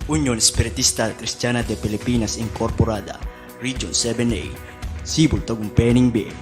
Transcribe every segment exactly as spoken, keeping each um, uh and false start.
Union Espiritista Cristiana de Pilipinas Incorporada, Region seven A, Cebu, Tagumpay ning Bie.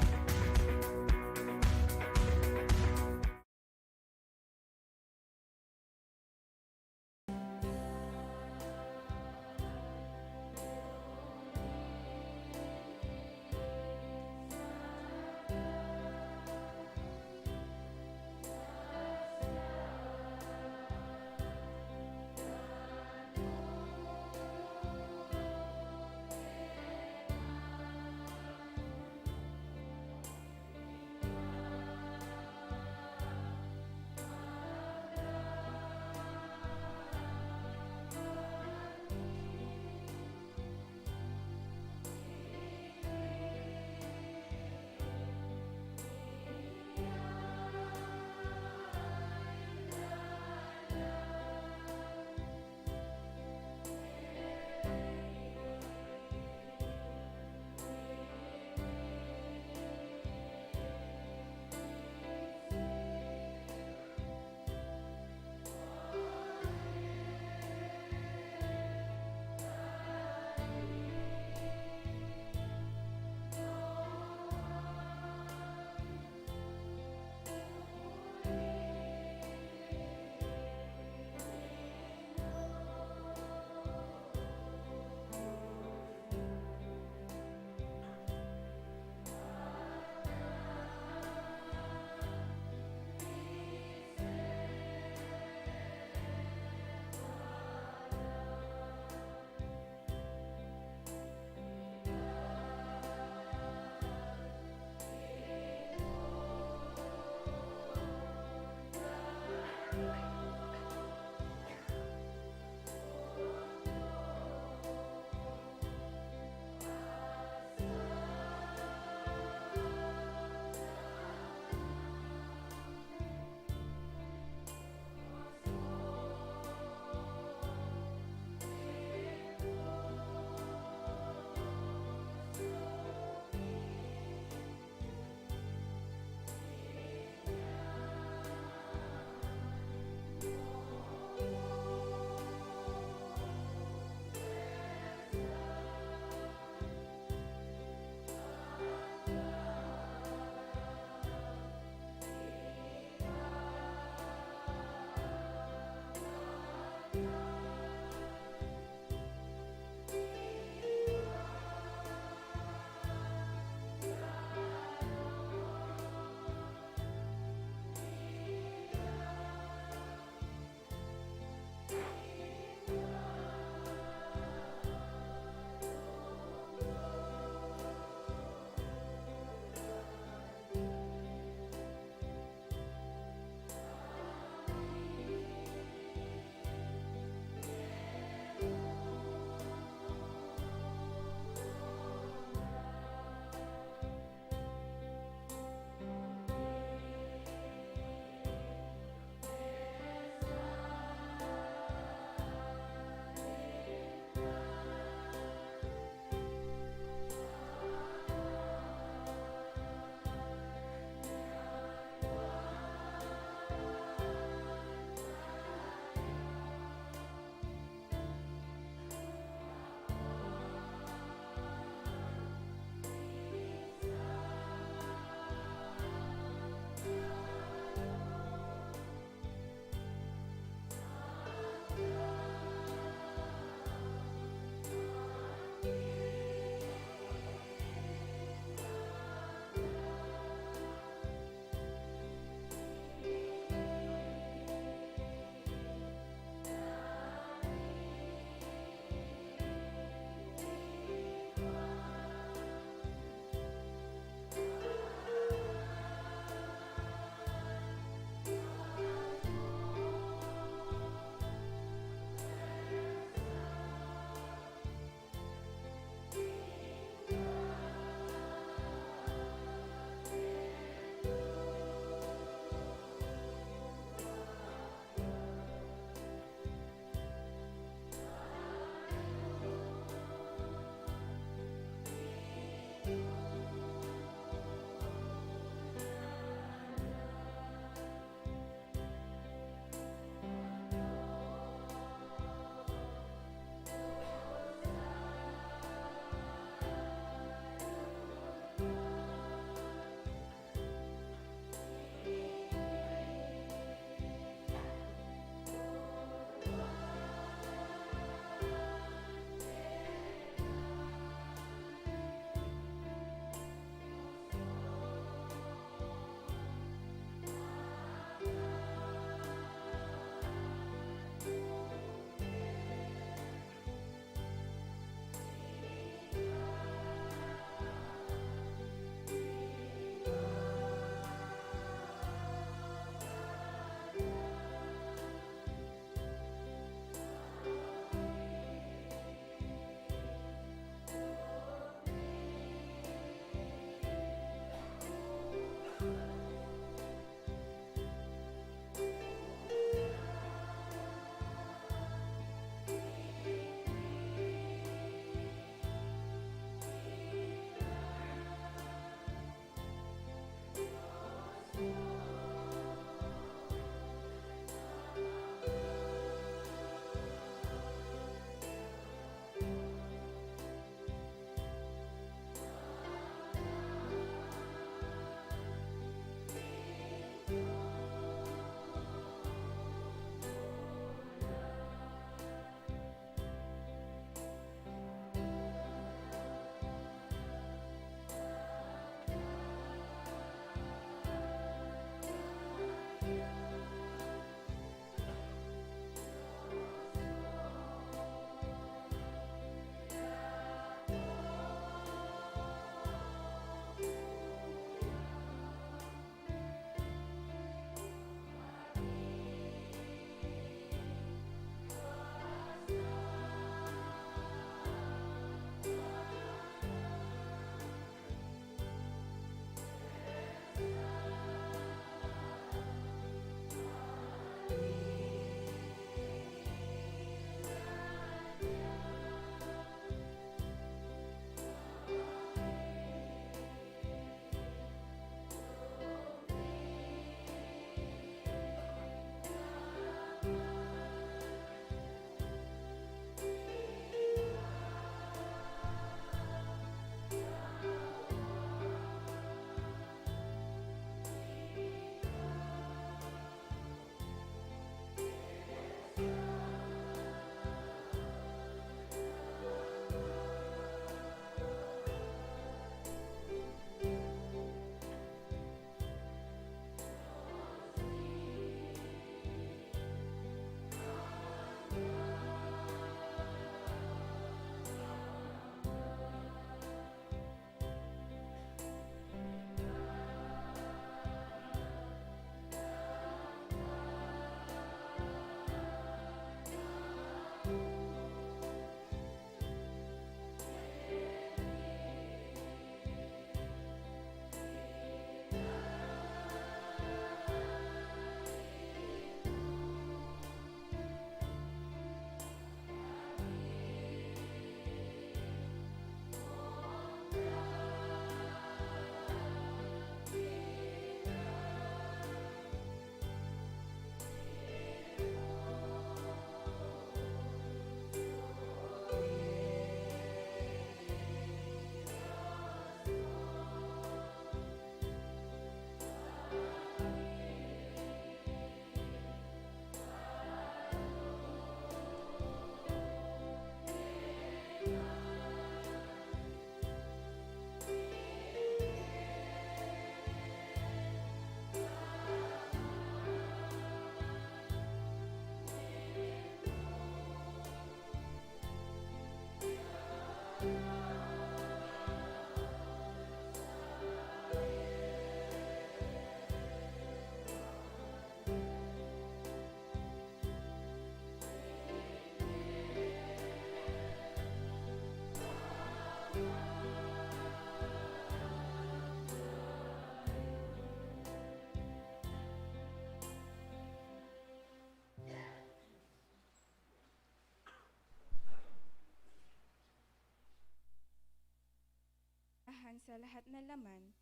Ahan sa lahat na laman,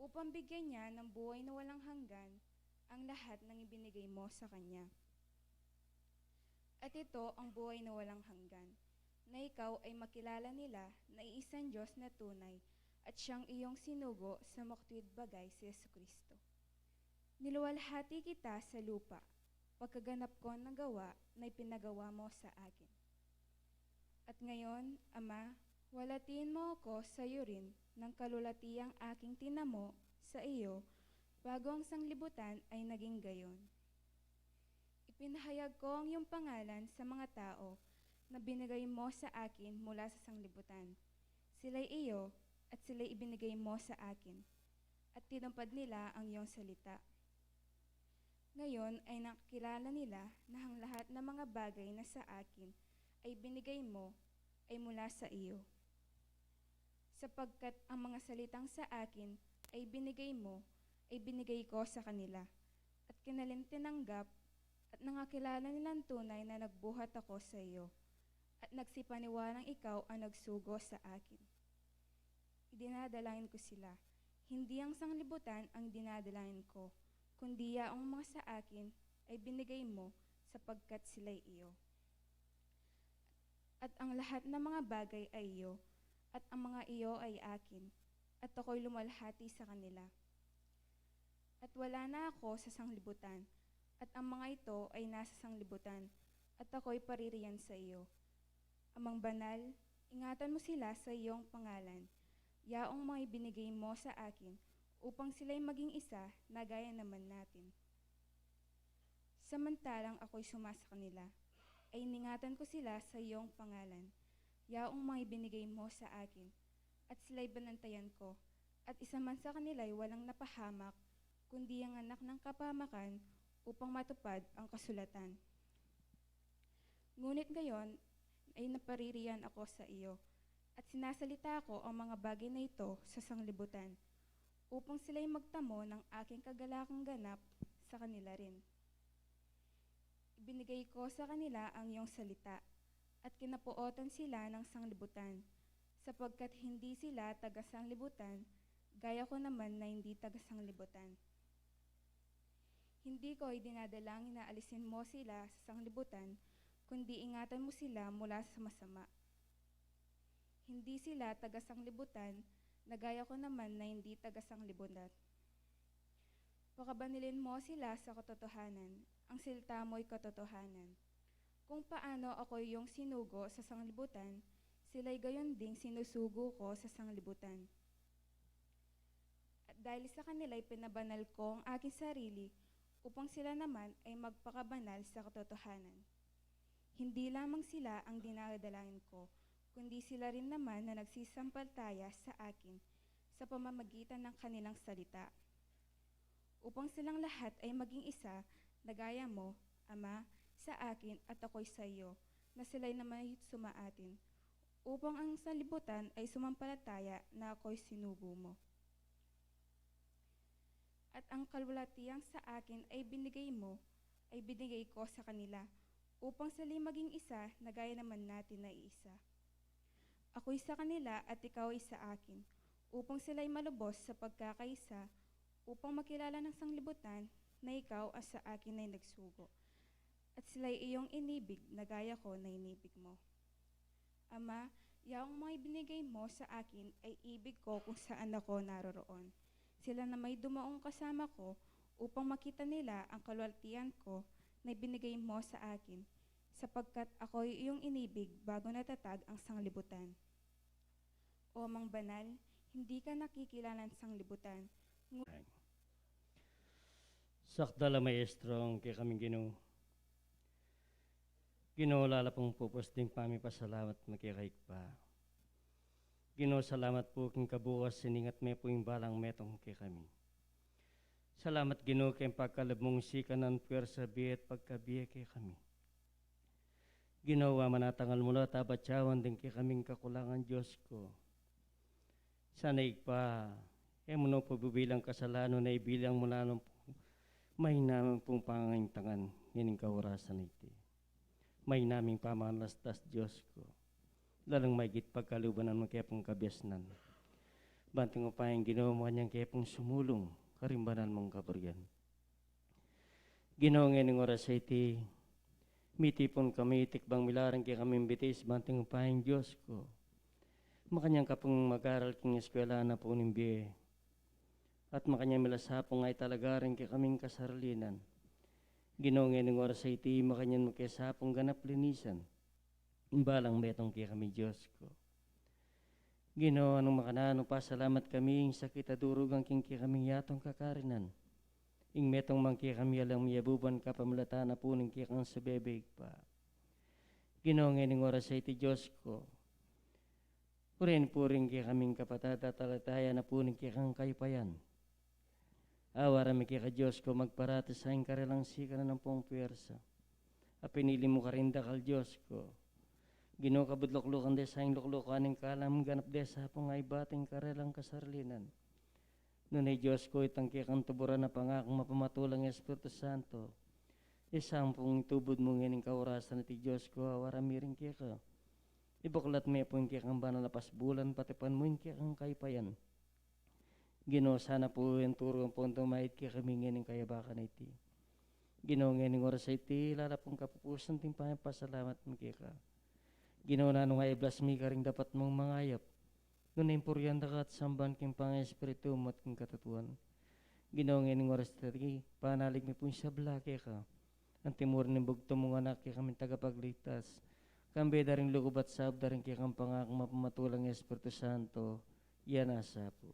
upang bigyan niya ng buhay na walang hanggan ang lahat ng ibinigay mo sa kanya. At ito ang buhay na walang hanggan, na ikaw ay makilala nila na iisang Diyos na tunay at siyang iyong sinugo sa makatuwid bagay, si Jesucristo. Niluwalhati kita sa lupa, pagkaganap ko ng gawa na ipinagawa mo sa akin. At ngayon, Ama, walatin mo ako sa yurin ng kalulatiang aking tinamo sa iyo bago ang sanglibutan ay naging gayon. Ipinahayag ko ang iyong pangalan sa mga tao na binigay mo sa akin mula sa sanglibutan. Sila'y iyo at sila'y ibinigay mo sa akin, at tinupad nila ang iyong salita. Ngayon ay nakilala nila na ang lahat ng mga bagay na sa akin ay binigay mo ay mula sa iyo. Sapagkat ang mga salitang sa akin ay binigay mo, ay binigay ko sa kanila, at kanilang tinanggap, at nangakilala nilang tunay na nagbuhat ako sa iyo, at nagsipaniwalang ikaw ang nagsugo sa akin. Idinadalangin ko sila Hindi ang sanglibutan ang dinadalangin ko, kundi yaong mga sa akin ay binigay mo, sapagkat sila'y iyo. At ang lahat ng mga bagay ay iyo, at ang mga iyo ay akin, at ako'y lumalhati sa kanila. At wala na ako sa sanglibutan, at ang mga ito ay nasa sanglibutan, at ako'y paririyan sa iyo. Amang banal, ingatan mo sila sa iyong pangalan, yaong mga ibinigay mo sa akin, upang sila'y maging isa na gaya naman natin. Samantalang ako'y suma sa kanila, ay iningatan ko sila sa iyong pangalan, yaong mga ibinigay mo sa akin, at sila'y banantayan ko, at isa man sa kanila'y walang napahamak, kundi ang anak ng kapahamakan, upang matupad ang kasulatan. Ngunit ngayon ay napaririyan ako sa iyo, at sinasalita ko ang mga bagay na ito sa sanglibutan, upang sila'y magtamo ng aking kagalakang ganap sa kanila rin. Ibinigay ko sa kanila ang iyong salita, at kinapuotan sila ng sanglibutan, sapagkat hindi sila taga-sanglibutan, gaya ko naman na hindi taga-sanglibutan. Hindi ko idinadalangin na alisin mo sila sa sanglibutan, kundi ingatan mo sila mula sa masama. Hindi sila taga-sanglibutan, na gaya ko naman na hindi taga-sanglibutan. Pakabanalin mo sila sa katotohanan, ang salita mo'y katotohanan. Kung paano ako iyong sinugo sa sanglibutan, sila'y gayon ding sinusugo ko sa sanglibutan. At dahil sa kanila'y pinabanal ko ang aking sarili, upang sila naman ay magpakabanal sa katotohanan. Hindi lamang sila ang dinadalangin ko, kundi sila rin naman na nagsisampalataya sa akin sa pamamagitan ng kanilang salita. Upang silang lahat ay maging isa, na gaya mo, Ama, sa akin at ako'y sa iyo, na sila'y naman ay sumaatin, upang ang sanlibutan ay sumampalataya na ako'y sinugo mo. At ang kalwalatiang sa akin ay binigay mo, ay binigay ko sa kanila, upang sila'y maging isa na gaya naman natin na iisa. Ako'y sa kanila at ikaw ay sa akin, upang sila'y malubos sa pagkakaisa, upang makilala ng sanglibutan na ikaw ang sa akin ay nagsugo, at sila'y iyong inibig na gaya ko na inibig mo. Ama, yaong mga ibinigay mo sa akin ay ibig ko kung saan ako naroroon. Sila na may dumaong kasama ko upang makita nila ang kalwaltian ko na ibinigay mo sa akin, sapagkat ako'y iyong inibig bago natatag ang sanglibutan. O Amang Banal, hindi ka nakikilalang sanglibutan. Ngu- Sakdal a Maestro, ang kekaming Ginu. Ginu, lala pung pupus ding pamipasalamat mi keka Ibpa. Ginu, salamat pu king kabukas siningat me pu ing balang metung kekami. Salamat Ginu king pagkalub mung sikanan, puwersa, bie at pagkabie kekami. Ginu, wa man atangal mu la at abatyawan ding kekaming kakulangan, Dios ku. Sana Ibpa, e mu no pu bibilang kasalanan, e bilang mu la no pu mayna ming pangaintangan ngening kaurasan a iti. Mayna ming pamanalastas, Dios ku. Lalang maigit pagkaluban mu kepung kabiasnan. Banting upaya Ginu, makanyan kepung sumulung karing banal mung kaburian. Ginu, ngening oras a iti, mitipun kami, tikbang mi la ring kekaming bitis, banting upaya Dios ku. Makanyan ka pung mag-aral king eskwela na pu ning bie. At makanyan mi la sapung aitalaga ring kekaming kasarilinan. Ginu, ngening oras a iti, makanyan mu ke sapung ganap linisan ing balang metung kekami, Dios ku. Ginu, nung makananu pasalamat kami, ing sakit a durugan king kekaming yatung kakarinan. Ing metung man kekami alang miyabuban kapamilatan na pu ning kekang sabebe, Ibpa. Ginu, ngening oras a iti, Dios ku. Purihin pu ring kekaming kapatad at alataya na pu ning kekang kayupayan. Awaran mi keka, Dios ku, magparati sa ing karelang sikanan ampong puwersa a pinili mu karing dakal, Dios ku. Ginu, kabud luklukan de sa ing luklukan ning kalam, ganap de sapung aibate ing karelang kasarilinan. Nune, Dios ku, itang kekang tuburan a pangakung mapamatulang Espiritu Santo, isang pung itubud mu ngening kaurasan a iti, Dios ku, awaran mi ring keka. Ibuklat me pu ing kekang banal a pasbulan, patipan mu ing kekang kayupayan. Ginu, sana pu ing turu ampong dumait kekami ngening kayabakan a iti. Ginu, ngening oras a iti, lalapu king kapupusan ing pamipasalamat mi keka. Ginu, nanu nga iblas mi karing dapat mung mangayap, nune ing purian da ka at samban king pangaespiritu mu at king katatuan. Ginu, ngening oras a iti, panalig mi pung sabla keka. Anti mu rin ing bugtung mung Anak, kekaming tagapagligtas, kambe da ring lugub at sabla da ring kekang pangakung mapamatulang Espiritu Santo, ya nasa pu.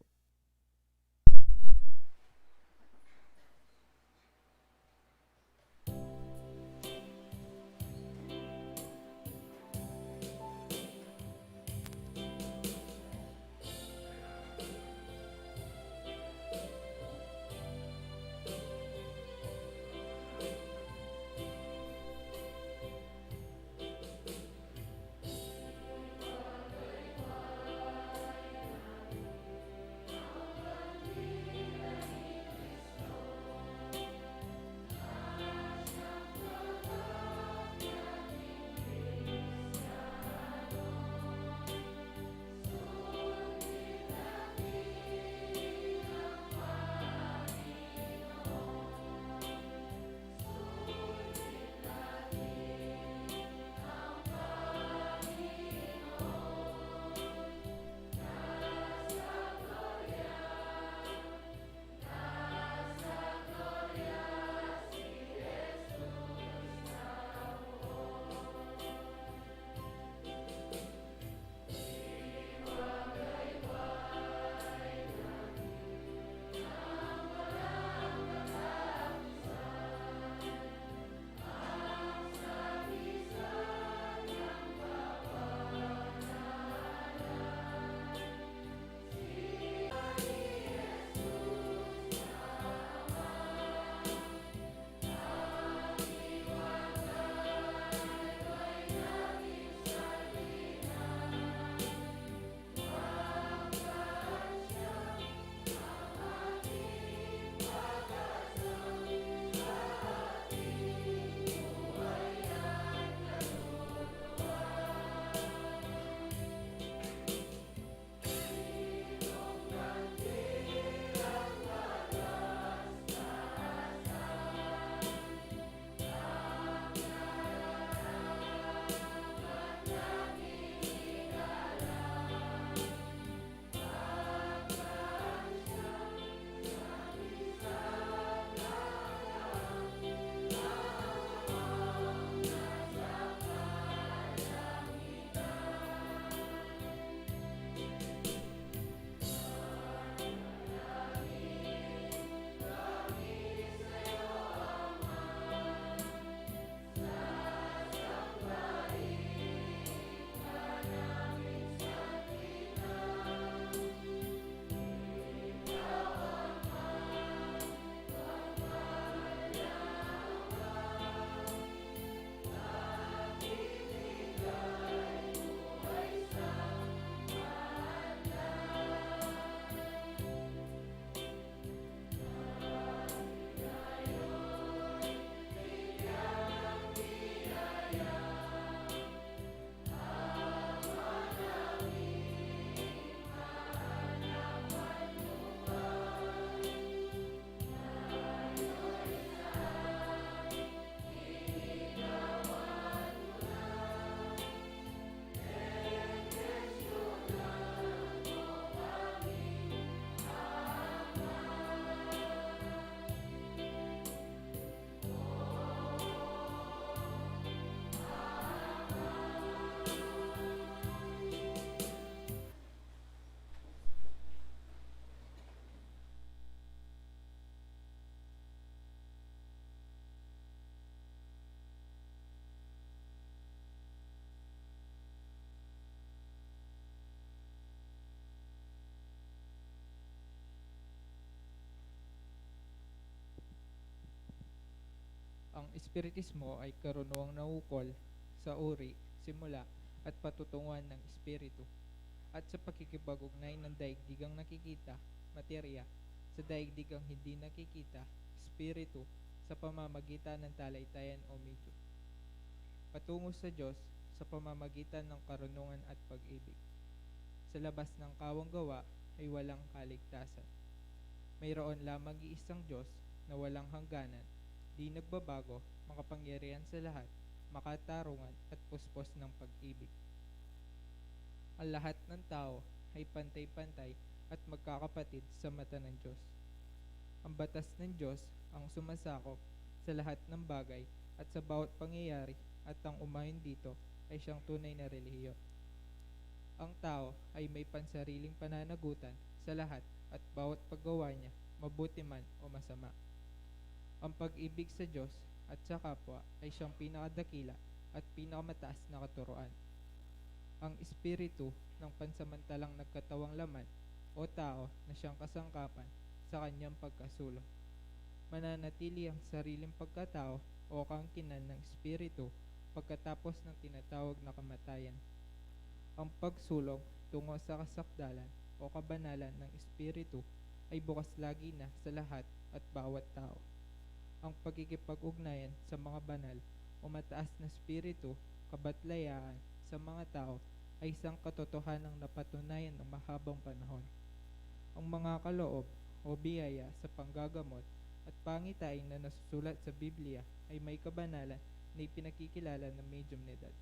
Ang espiritismo ay karunungang naukol sa uri, simula, at patutunguhan ng espiritu, at sa pakikipag-ugnay ng daigdigang nakikita, materya, sa daigdigang hindi nakikita, espiritu, sa pamamagitan ng talahitayan o medium, patungo sa Diyos sa pamamagitan ng karunungan at pag-ibig. Sa labas ng kawang gawa ay walang kaligtasan. Mayroon lamang iisang Diyos na walang hangganan, di nagbabago, makapangyarihan sa lahat, makatarungan at puspos ng pag-ibig. Ang lahat ng tao ay pantay-pantay at magkakapatid sa mata ng Diyos. Ang batas ng Diyos ang sumasakop sa lahat ng bagay at sa bawat pangyayari, at ang umayon dito ay siyang tunay na relihiyon. Ang tao ay may pansariling pananagutan sa lahat at bawat paggawa niya, mabuti man o masama. Ang pag-ibig sa Diyos at sa kapwa ay siyang pinakadakila at pinakamataas na katuruan. Ang espiritu ng pansamantalang nagkatawang laman o tao na siyang kasangkapan sa kanyang pagkasulong. Mananatili ang sariling pagkatao o kaangkinan ng espiritu pagkatapos ng tinatawag na kamatayan. Ang pagsulong tungo sa kasakdalan o kabanalan ng espiritu ay bukas lagi na sa lahat at bawat tao. Ang pakikipag-ugnayan sa mga banal o mataas na espiritu, kabatlayaan sa mga tao ay isang katotohanang napatunayan ng mahabang panahon. Ang mga kaloob o biyaya sa panggagamot at pangitain na nasusulat sa Biblia ay may kabanalan na ipinakikilala ng medyumnidad.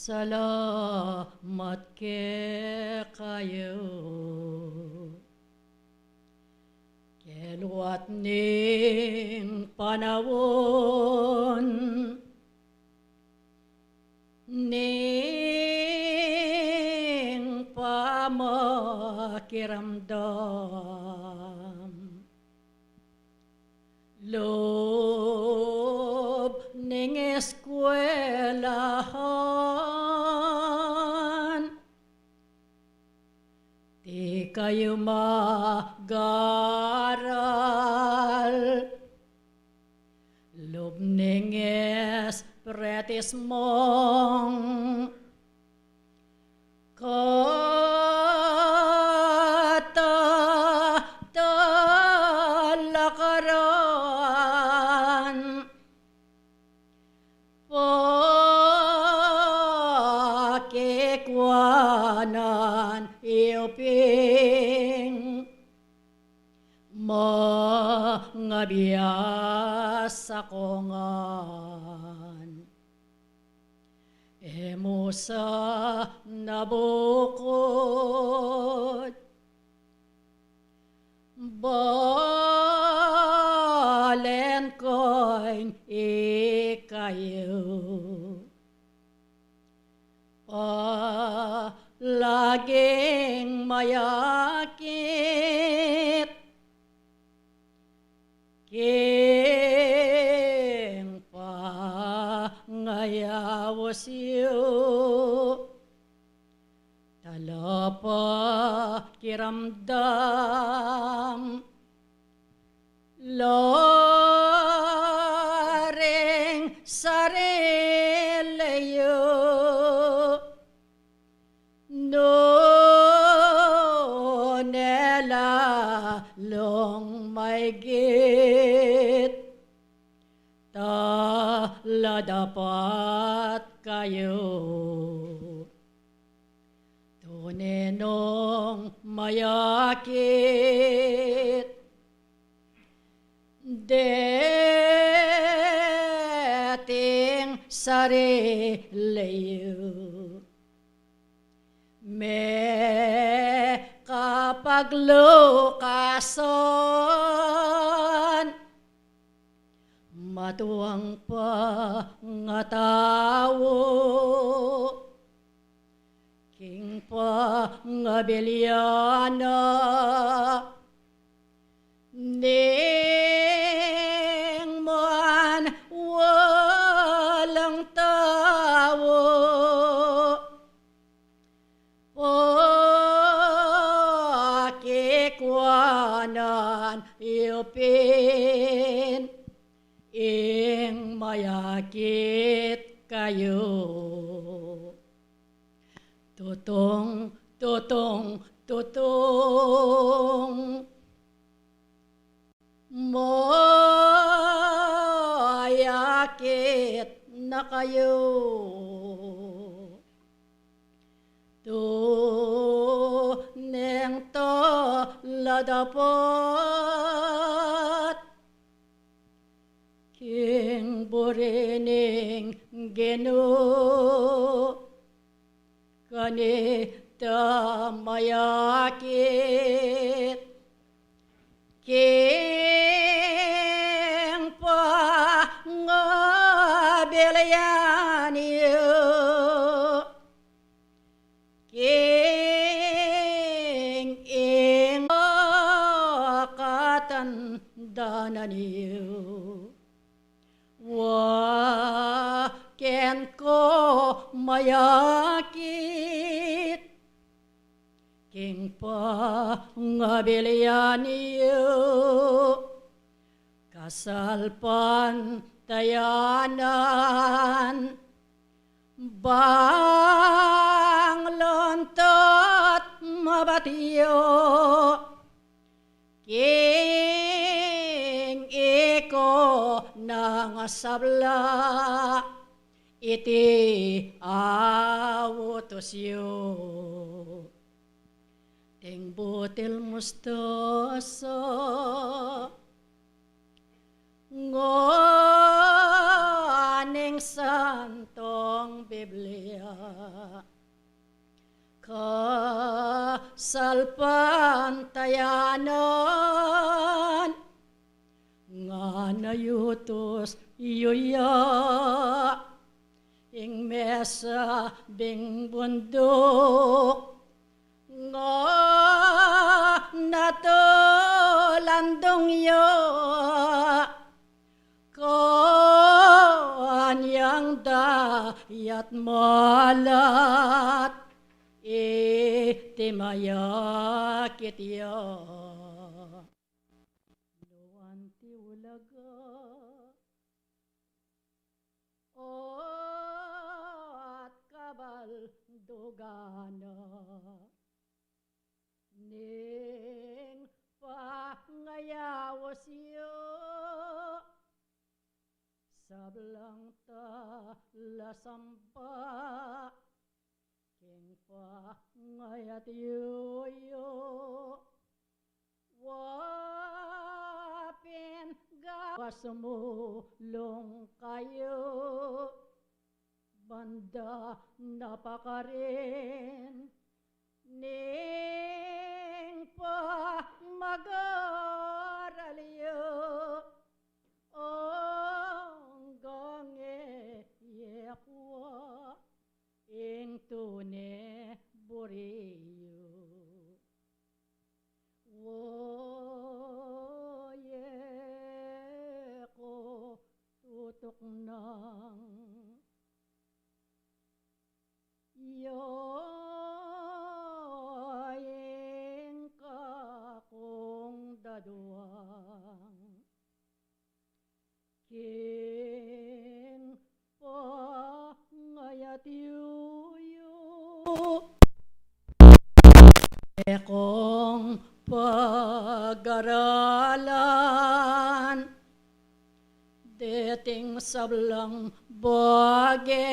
Salamat kekayu. Kaybat ning panaun ning pamakiramdam lub ning eskwelahan. Di kayu mag-aral lub ning espretismong katatalakaran. Pakikwanan yu pin mangabiasa kongan. E mu sana bukud balen kung ikayu palaging mayakit king pangayaus yu. Talapakiramdam la ring sarili yu. Nune lalung maigit taladapat kayu. Tune nung mayakit deting sarili yu, mekapaglukasan matuang pangatau king pangabilian na ning man walang tau. Pakikwanan yu pin ing mayakit kayu. Tutung, tutung, tutung, mayakit na kayu. Tuneng taladapat king buri ning Ginu, kanita mayakit king pangabilian yu. King ing katandanan yu, wa ken ko mayakit king pangabilian yu, kasalpantayanan bang luntud mabatyu king iko nang sabla iti autus yu. Deng butil mustasa, nganeng Santong Biblia. Kasalpantayanan, ngana yu tus yu ya, ing mesabing bunduk, ngana tus landung ya, kanyang dayat malat, iti mayakit ya. Nuan ti ulaga, o at kabaldugan na, ning pangayaus yu, sablang talasamba, king pangayatyu yu, wa pin gawa sumulung kayu, ban da na pakarin ning pamagaral yu, anggang e ye kuwa ing tune buri yu. Wa ye ku tutuknang, ya ing kakung daduang king pangayatyu yu. E kung pagaralan deting sablang bage,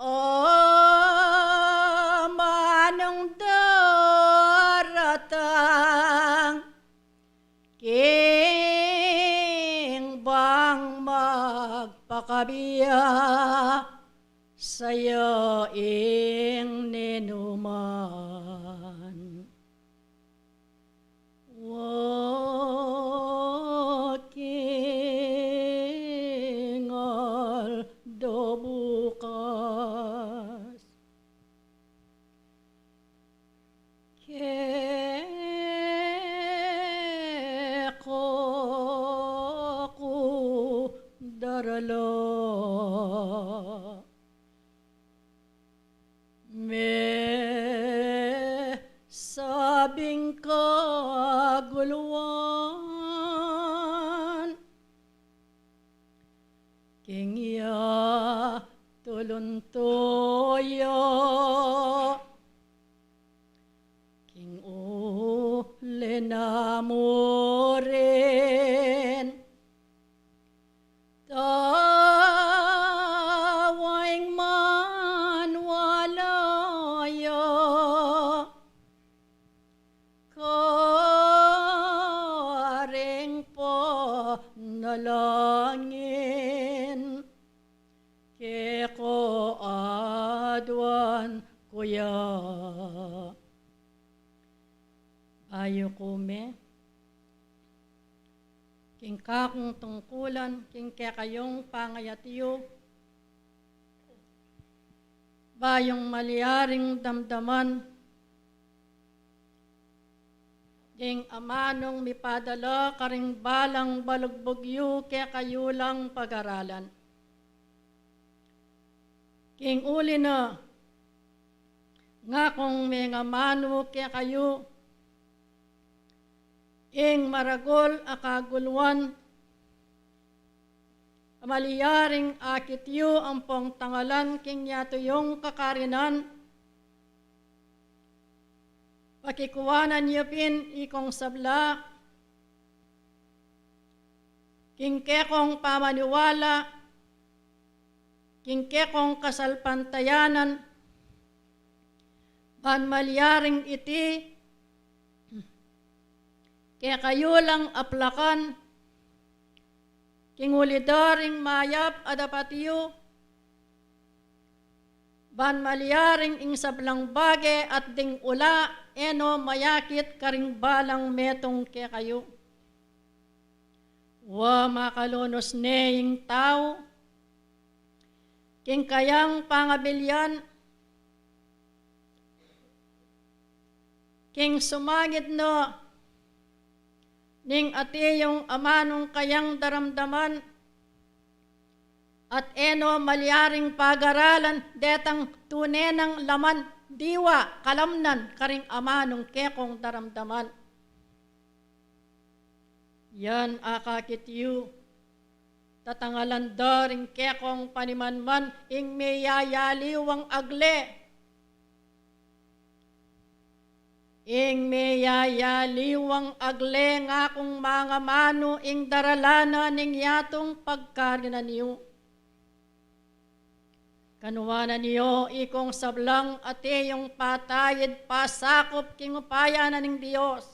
amanung daratang, king bang magpakabya saya ing ninuman. Wa king aldo bukas, ke ku darala. Mesabing kaguluan, king yatuluntuya, king uli na murin, tawang manwalaya, karing panalangin ke ku aduan kuya. Bayu ku me king kakung tungkulan king kekayung pangayatyu, bayung malyaring damdaman ding amanung mipadala karing balang balugbug yu kekayu lang pagaralan. King uli na, ngakung mengamanu kekayu ing maragul a kaguluan, a malyaring akit yu ampong tangalan king yatu yung kakarinan, pakikuanan yu pin ikong sabla, king kekong pamaniwala, king kekong kasalpantayanan, ban malyaring iti kekayu lang aplakan King uli da ring mayap a dapat yu, ban malyaring ing sablang bage at ding ula e no mayakit karing balang metung kekayu. Wa makalunus ne ing tau king kayang pangabilian, king sumangid no ning atiu ing amanung kayang daramdaman, at e no malyaring pagaralan detang tune nang laman, diwa kalamnan karing amanung kekong daramdaman. Yan akakit yu, tatangalan da ring kekong panimanman ing meyayaliwang agle. Ing meyayaliwang agle ngakung mangamanu ing darala na ning yatung pagkarinan yu. Kanuanan yu ikong sablang atiyung patayid pasakup king upaya na ning Dios.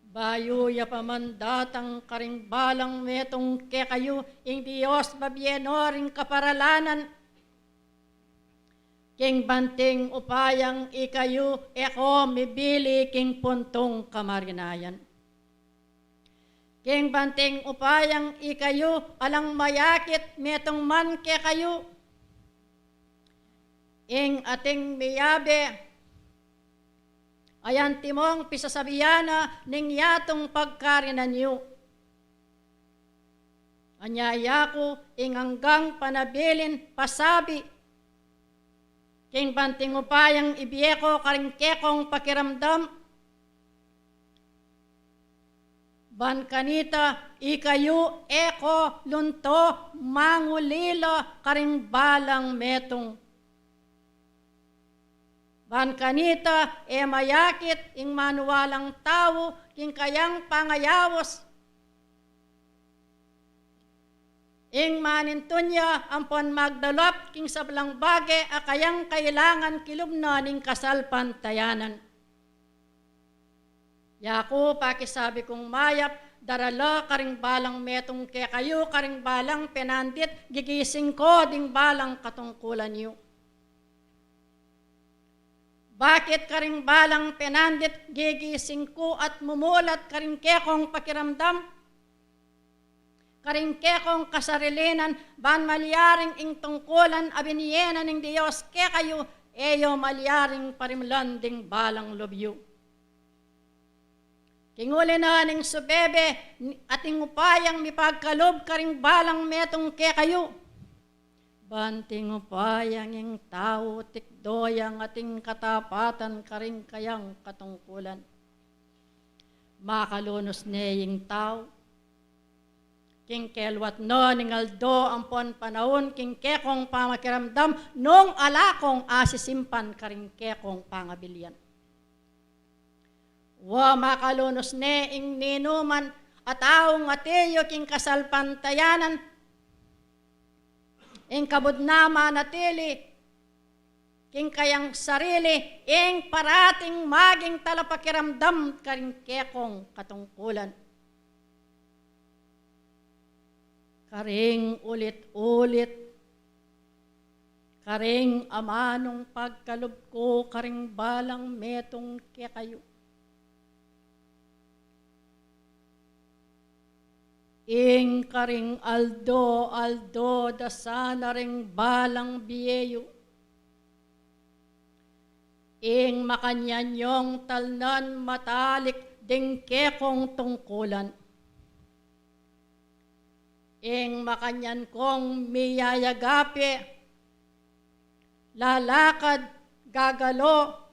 Bayu ya pa man datang karing balang metung kekayu ing Dios, babie no ring kaparalanan king banting upayang ikayu e ko mibili king puntung kamarinayan. King banting upayang ikayu alang mayakit metung man kekayu. Ing ating miyabe ay antimong pisasabian na ning yatung pagkarinan yu. Anyaya ku ing anggang panabilin pasabi king banting upayang ibie ko karing kekong pakiramdam, ban kanita ikayu e ko lunto mangulila karing balang metung. Ban kanita e mayakit ing manualang tau king kayang pangayaus, ing manintun ya ampon magdalap king sablang bage a kayang kailangan kilub na ning kasalpantayanan. Yaku pakisabi kung mayap, darala karing balang metung kekayu karing balang penandit, gigising ko ding balang katungkulan yu. Bakit karing balang penandit gigising ku at mumulat karing kekong pakiramdam, karing kekong kasarilinan, ban malyaring ing tungkulan a binie na ning Dios kekayu, e yu malyaring parimlan ding balang lub yu. King uli na ning subebe, ating upayang mipagkalub karing balang metung kekayu. Banting upayang ing tau tikdo yang ating katapatan karing kayang katungkulan. Makalunus ne ing tau king keluat na ning aldo ampon panaun king kekong pamakiramdam nung ala kong asisimpan karing kekong pangabilian. Wa makalunus ne ing ninuman a taung atiyu king kasalpantayanan, ing kabud na manatili king kayang sarili, ing parating maging talapakiramdam karing kekong katungkulan. Karing ulit-ulit, karing amanung pagkalub ku karing balang metung kekayu. Ing karing aldo-aldo da sana ring balang bie yu. Ing makanyan yung talnan matalik ding kekong tungkulan. Ing makanyan kong miyayagape, lalakad, gagalo,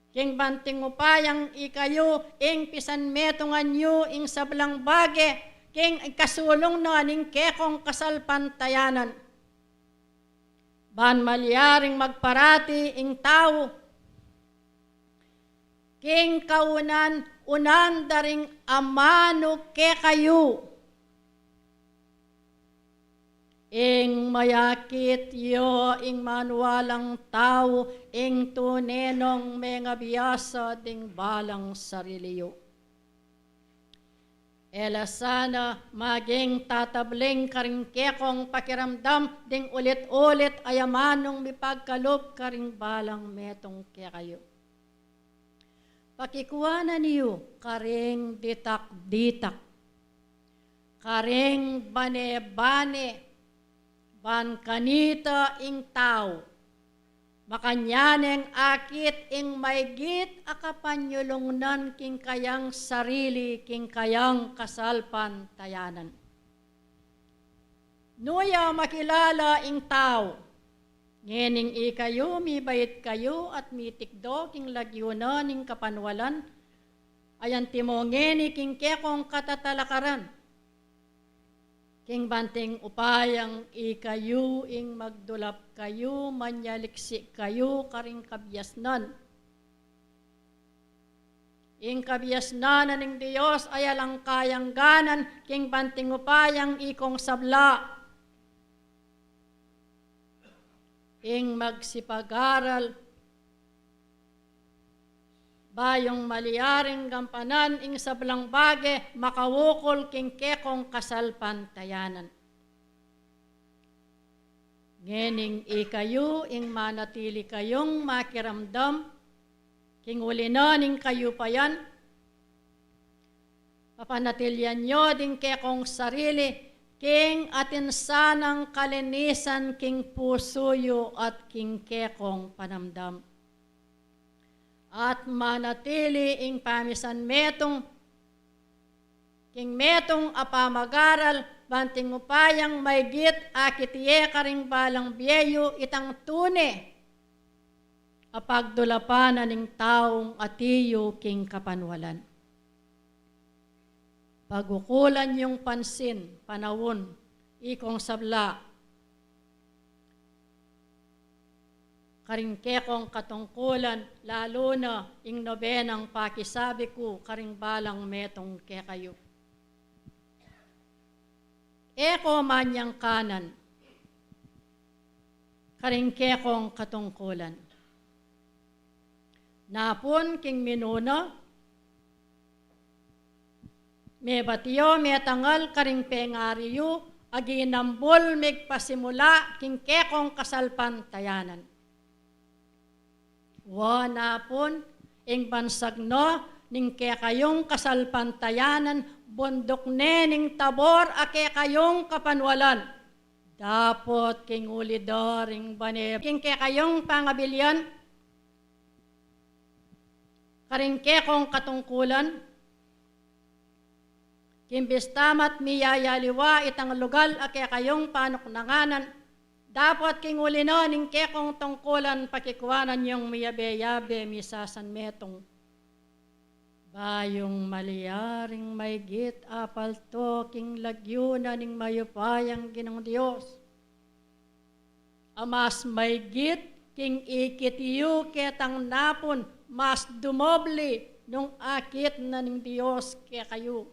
king banting upayang ikayu ing pisanmetungan yu ing sablang bage king ikasulung na ning kekong kasalpantayanan. Ban malyaring magparati ing tau king kaunan-unan da ring amanu kekayu. Ing mayakit yu ing manualang tau, ing tune nong mengabiasa ding balang sarili yu. E la sana maging tatabling karing kekong pakiramdam ding ulit-ulit a amanung mipagkalub karing balang metung kekayu. Pakikuanan yu karing ditak-ditak, karing bane-bane, ban kanita ing tau makanyan neng akit ing maygit a kapanyulungnan king kayang sarili, king kayang kasalpantayanan. Nu ya makilala ing tau? Ngening ikayu mibait kayu at mitikdo king lagyu na ning kapanwalan, ayan timo ngeni king kekong katatalakaran. King banting upayang ikayu ing magdulap kayu, manyaliksi kayu karing kabiasnan. Ing kabiasnan na ning Dios ay alang kayangganan king banting upayang ikong sabla. Ing magsipag-aral bayung malyaring gampanan ing sablang bage makaukol king kekong kasalpantayanan. Ngening ikayu ing manatili kayung makiramdam king uli na ning kayupayan, papanatilian yu ding kekong sarili king atin sanang kalinisan king pusu yu at king kekong panamdam. At manatili ing pamisan metung king metung a pamag-aral, banting upayang maygit akit ye karing balang bie yu itang tune a pagdulapan na ning taung ati yu king kapanwalan. Pagukulan yung pansin, panaun, ikong sabla karing kekong katungkulan, lalu na ing nobenang pakisabi ku karing balang metung kekayu. E ko manyangkanan karing kekong katungkulan. Napun king minuna, mebat yu metangal karing pengari yu a ginambul migpasimula king kekong kasalpantayanan. Wa napun, ing bansag na ning kekayung kasalpantayanan, bunduk ne ning Tabor a kekayung kapanwalan. Dapot king uli da ring bane king kekayung pangabilian karing kekong katungkulan, king bista mat miyayaliwa itang lugal a kekayung panuknanganan, dapot king uli na ning kekong tungkulan pakikuanan yung miyabe-yabe misasanmetung. Bayung malyaring maygit a palto king lagyu na ning mayupayang Ginung Dios a mas maygit king ikit yu ketang napun, mas dumobli nung akit na ning Dios kekayu.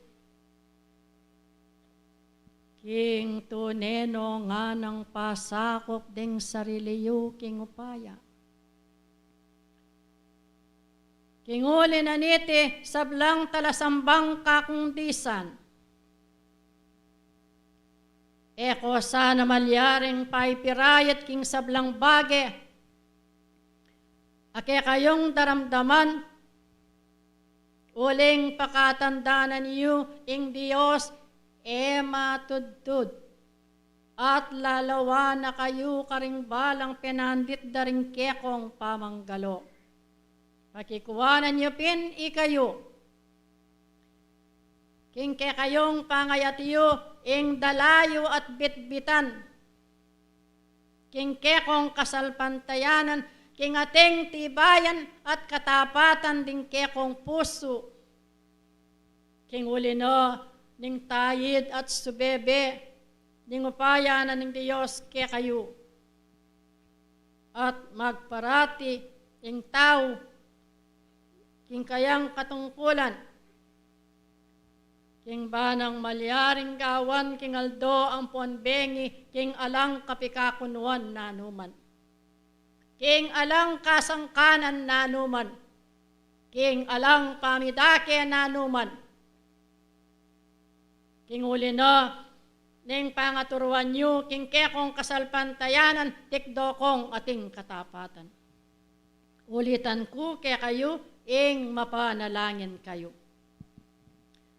King tune no nganang pasakup ding sarili yu king upaya. King uli na niti, sablang talasambang kakundisan, e ko sana malyaring paipirait king sablang bage a kekayung daramdaman, uling pakatandanan yu ing Dios e matudtud, at lalawan na kayu karing balang penandit da ring kekong pamanggalo. Pakikuanan yu pin ikayu king kekayung pangayat yu ing dalayu at bitbitan king kekong kasalpantayanan, king ating tibayan at katapatan ding kekong pusu. King uli na ning tayid at subebe ning upaya na ning Dios kekayu, at magparati ing tau king kayang katungkulan, king banang malyaring gawan king aldo ampon bengi, king alang kapikakunuan nanuman, king alang kasangkanan nanuman, king alang pamidake nanuman. King uli na ning pangaturuan yu king kekong kasalpantayanan, tikdo kong ating katapatan. Ulitan ku kekayu, ing mapanalangin kayu.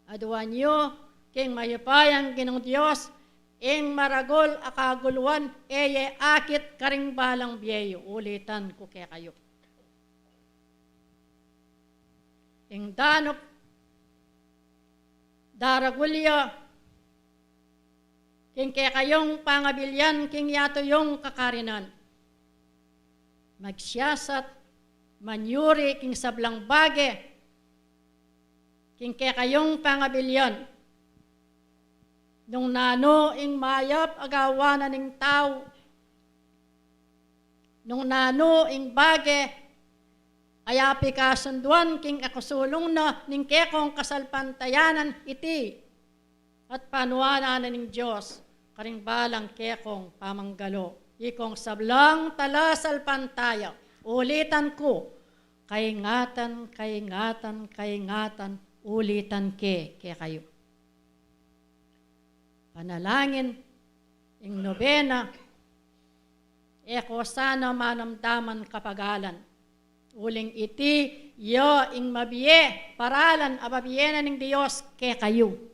Aduan yu king mayupayang Ginung Dios ing maragul a kaguluan, e ye akit karing balang bie yu. Ulitan ku kekayu. Ing danup daragul ya king kekayung pangabilian king yatu yung kakarinan. Magsiyasat, manyuri king sablang bage king kekayung pangabilian. Nung nanu ing mayap a gawan na ning tau, nung nanu ing bage a ya pikasunduan king akusulung na ning kekong kasalpantayanan, iti at panuanan na ning Dios karing balang kekong pamanggalo. Ikong sablang talasalpantaya, ulitan ku, kaingatan, kaingatan, kaingatan, ulitan ke kekayu. Panalangin, ing nobena, e ko sana manamdaman kapagalan. Uling iti ya ing mabie paralan a babie na ning Dios kekayu.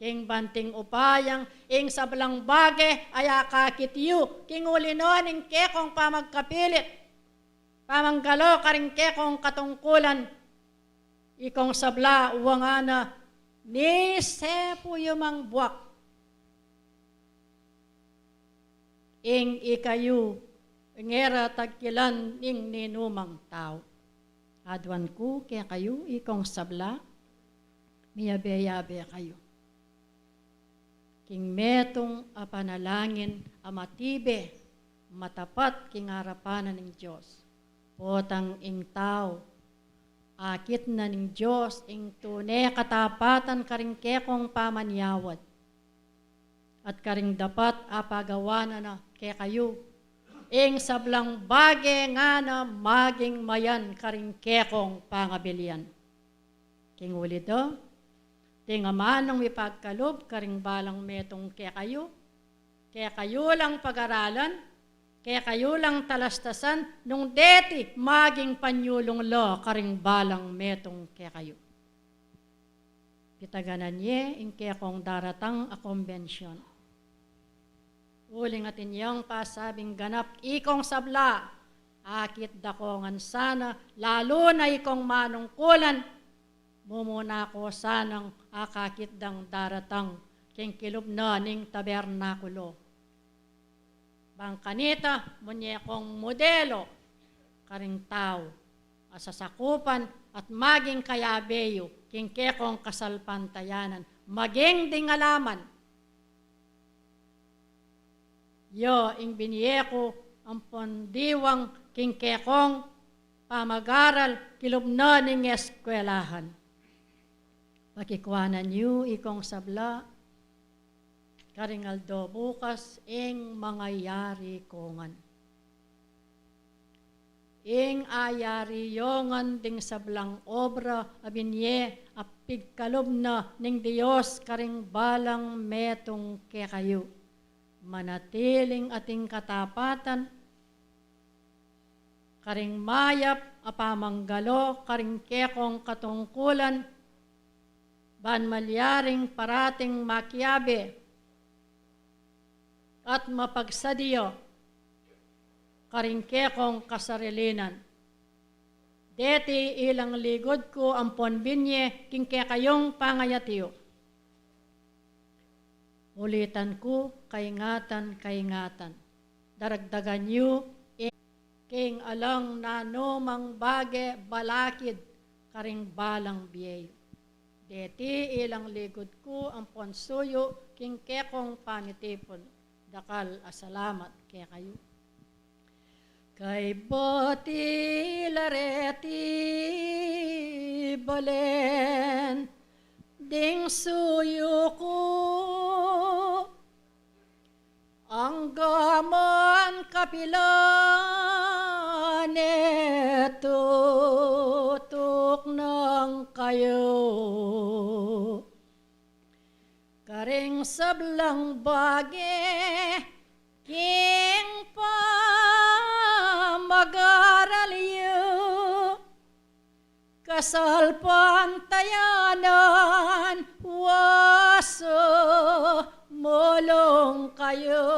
King banting upayang ing sablang bage a ya kakit yu king uli na ning kekong pamagkapilit, pamanggalo karing kekong katungkulan, ikong sabla, wa ngana, ni sepu yu mang buak ing ikayu, ing e ra tagkilan ning ninumang tau. Aduan ku kekayu, ikong sabla, miyabe-yabe kayu king metung a panalangin a matibe, matapat king arapan na ning Dios. Potang ing tau, akit na ning Dios ing tune katapatan karing kekong pamanyawad at karing dapat a pagawan na kekayu, ing sablang bage ngana maging mayan karing kekong pangabilian. King uli da, ding amanung mipagkalub karing balang metung kekayu, kekayu lang pagaralan, kekayu lang talastasan, nung deti maging panyulung la karing balang metung kekayu. Pitaganan ye ing kekong daratang a kombension. Uling atin yang pasabing ganap, ikong sabla, akit da ko ngan sana, lalu na ikong manungkulan, mumuna ko sanang akakit dang daratang king kilub na ning tabernakulo. Bang kanita, munye kong modelo karing tau a sasakupan at maging kayabe yu king kekong kasalpantayanan, maging ding alaman. Ya ing binye ku ampon diwang king kekong pamagaral kilub na ning eskwelahan. Pakikuanan yu, ikong sabla, karing aldo bukas ing mangayari ko ngan. Ing ayari yo ngan ding sablang obra a binye a pigkalub na ning Dios karing balang metung kekayu. Manatiling ating katapatan karing mayap a pamanggalo karing kekong katungkulan, ban malyaring parating makiabe at mapagsadia karing kekong kasarilinan. Deti ilang ligud ku ampon binye king kekayung pangayat yu. Ulitan ku, kaingatan, kaingatan. Daragdagan yu ing king alang nanumang bage balakid karing balang bie yu. Deti ilang ligud ku ampon suyu king kekong pamitipun. Dakal a salamat kekayu. Kaybat ila reti balen ding suyu ku, angga man kapilan e tutuknang kayu. Kare sablang bage king pamag-aral yu. Kasalpantayanan, wa sumulung kayu.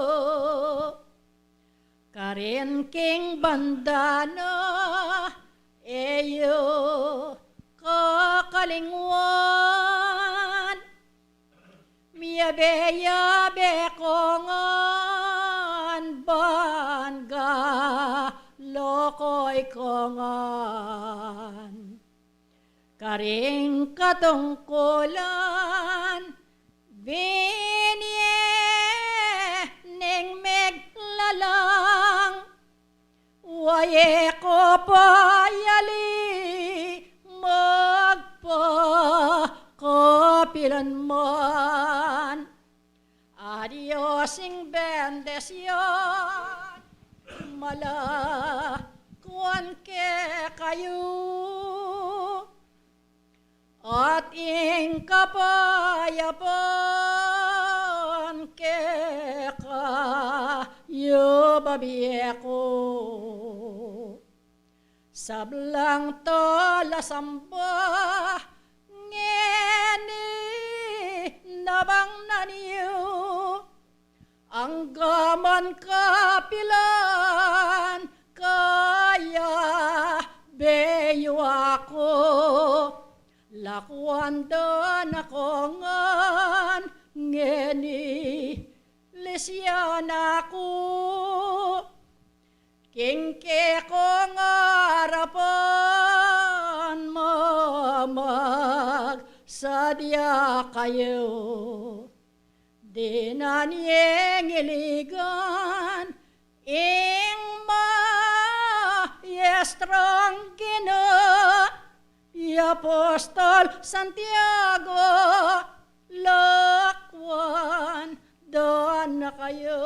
Karin king banda na e yu kakalingwan. Miyabe-yabe ko ngan, ban galokoy ko ngan. Karing katungkulan, binye ning meglalang, wa ye ko pa yali magpakapilan man. A Dios ing bendisyun, malakwan kekayu. At ing kapayapan kekayu babie ku. Sablang talasamba ngeni, nabang na niyu anggaman kapilan kayabe yu aku. Lakwan da na ko ngan ngeni, lisyan na ku. King kekong arapan mamagsadya kayu. Dinan yeng iligan ing Maestrong Ginu, i Apostol Santiago, lakwan da na kayu.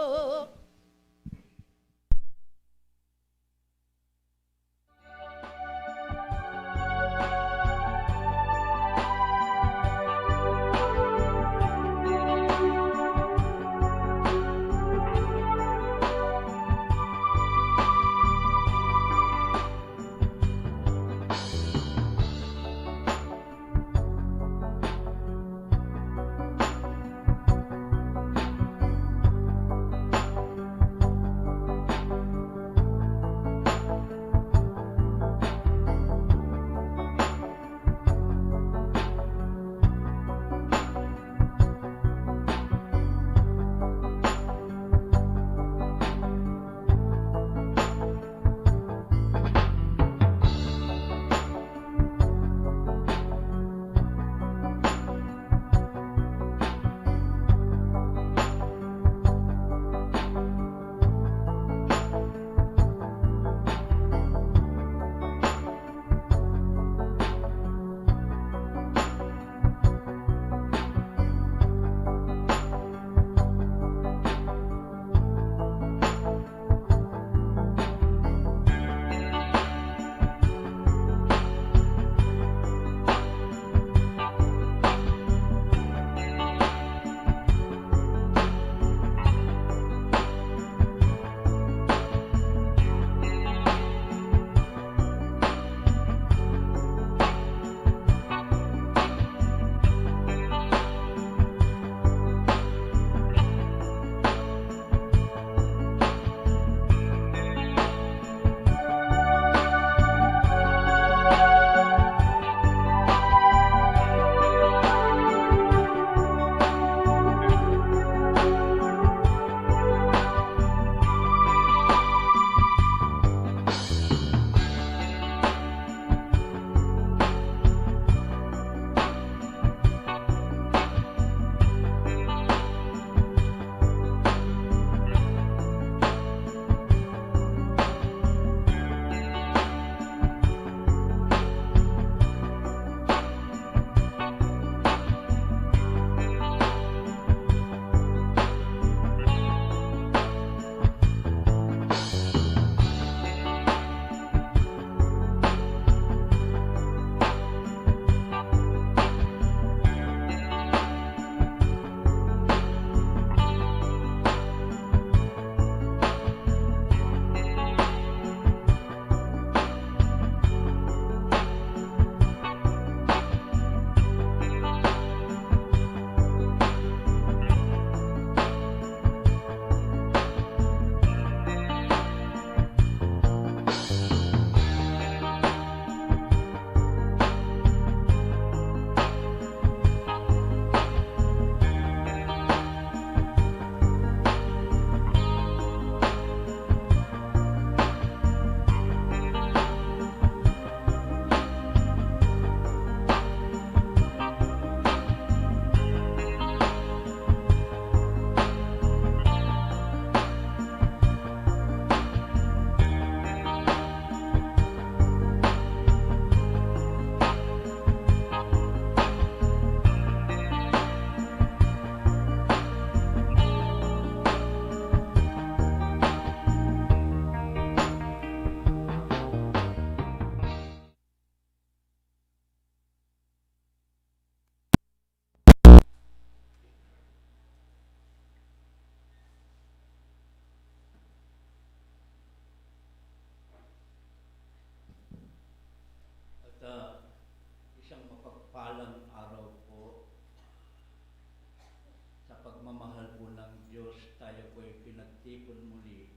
Ikon muli,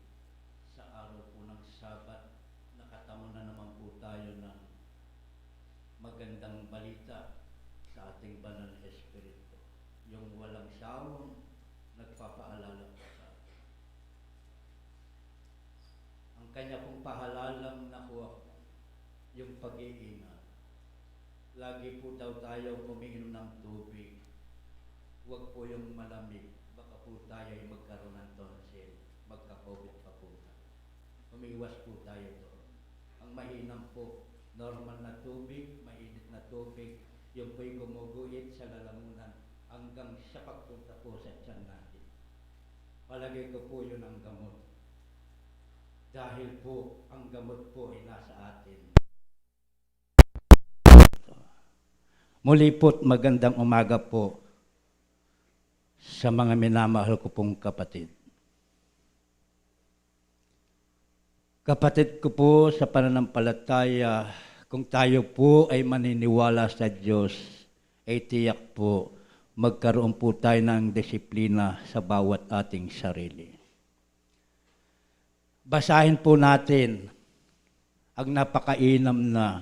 sa araw po ng Sabat, nakatamo na naman po tayo ng magandang balita sa ating banal na Espiritu, yung walang sawang nagpapaalala po sa atin. Ang kanya pong pahalalang nakuha po, yung pag-iingat. Lagi po daw tayo umiinom ng tubig. Huwag po yung malamig. Baka po tayo ay magkaroon ng tonsil. Magka-covid pa po tayo. Umiwas po tayo doon. Ang mainam po, normal na tubig, mainit na tubig, yung po'y gumuguhit sa lalamunan hanggang sa pagpunta po sa tiyan natin. Palagay ko po yun ang gamot. Dahil po, ang gamot po ay nasa atin. Muli po't magandang umaga po sa mga minamahal ko pong kapatid. Kapatid ko po sa pananampalataya, kung tayo po ay maniniwala sa Diyos, ay tiyak po, magkaroon po tayo ng disiplina sa bawat ating sarili. Basahin po natin ang napakainam na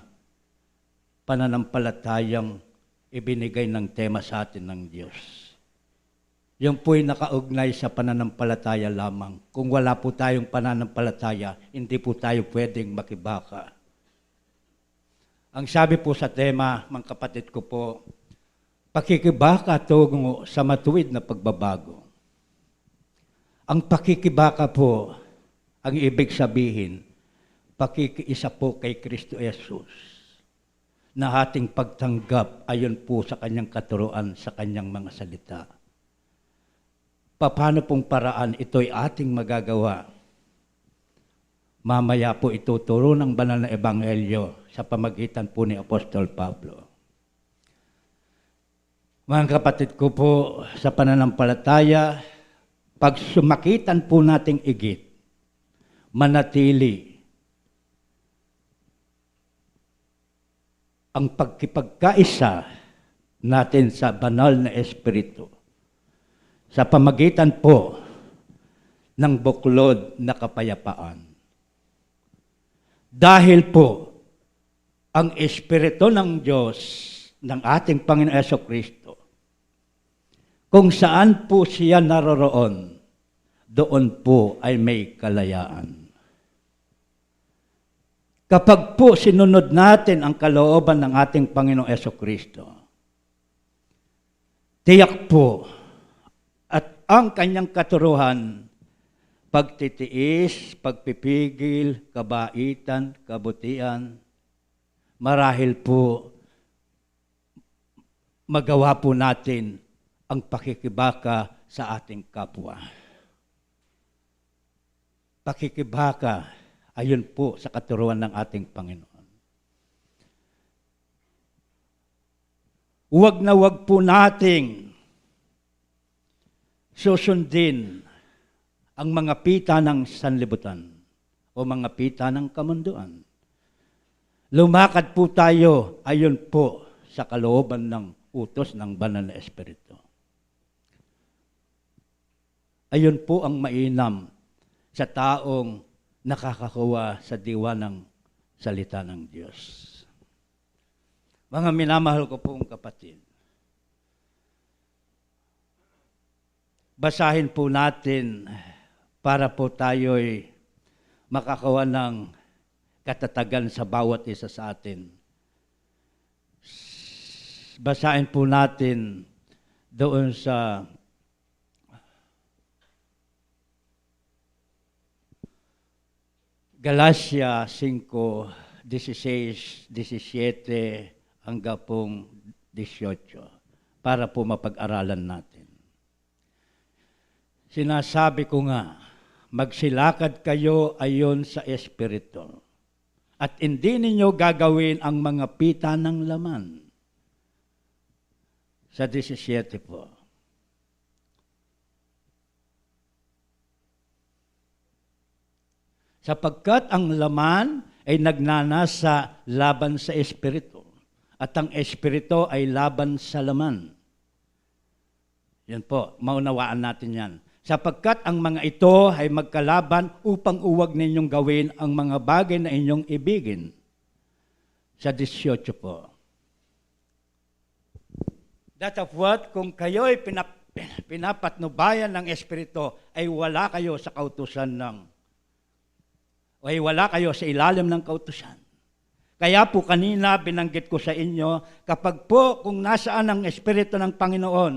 pananampalatayang ibinigay ng tema sa atin ng Diyos. Yung po'y nakaugnay sa pananampalataya lamang. Kung wala po tayong pananampalataya, hindi po tayo pwedeng makibaka. Ang sabi po sa tema, mga kapatid ko po, pakikibaka tungo sa matuwid na pagbabago. Ang pakikibaka po, ang ibig sabihin, pakikiisa po kay Kristo Jesus na ating pagtanggap ayon po sa kanyang katuruan, sa kanyang mga salita. Papaano pong paraan ito'y ating magagawa? Mamaya po ituturo ng banal na ebanghelyo sa pamagitan po ni Apostol Pablo. Mga kapatid ko po sa pananampalataya, pagsumakitan po nating igit, manatili ang pagkipagkaisa natin sa banal na Espiritu sa pamagitan po ng buklod na kapayapaan. Dahil po ang Espiritu ng Diyos, ng ating Panginoong Yeso Kristo, kung saan po siya naroroon, doon po ay may kalayaan. Kapag po sinunod natin ang kalooban ng ating Panginoong Yeso Kristo, tiyak po at ang kanyang katuruan, pagtitiis, pagpipigil, kabaitan, kabutian, marahil po magawa po natin ang pakikibaka sa ating kapwa. Pakikibaka, ayun po sa katuruan ng ating Panginoon. Huwag na huwag po nating susundin ang mga pita ng sanlibutan o mga pita ng kamunduan. Lumakad po tayo ayun po sa kalooban ng utos ng Banal na Espiritu. Ayun po ang mainam sa taong nakakakuha sa diwa ng salita ng Diyos. Mga minamahal ko pong kapatid, basahin po natin para po tayo'y makakuha ng katatagan sa bawat isa sa atin. Basahin po natin doon sa Galacia singko, dieciséis, diecisiete hanggang pong dieciocho para po mapag-aralan natin. Sinasabi ko nga, magsilakad kayo ayon sa Espiritu, at hindi ninyo gagawin ang mga pita ng laman. Sa diecisiete po. Sapagkat ang laman ay nagnanasa laban sa Espiritu, at ang Espiritu ay laban sa laman. Yan po, maunawaan natin yan. Sapagkat ang mga ito ay magkalaban upang uwag ninyong gawin ang mga bagay na inyong ibigin. Sa dieciocho po. Datapwat kung kayo'y pinap-, pinapatnubayan ng Espiritu, ay wala kayo sa kautusan ng, ay wala kayo sa ilalim ng kautusan. Kaya po kanina binanggit ko sa inyo, kapag po kung nasaan ang Espiritu ng Panginoon,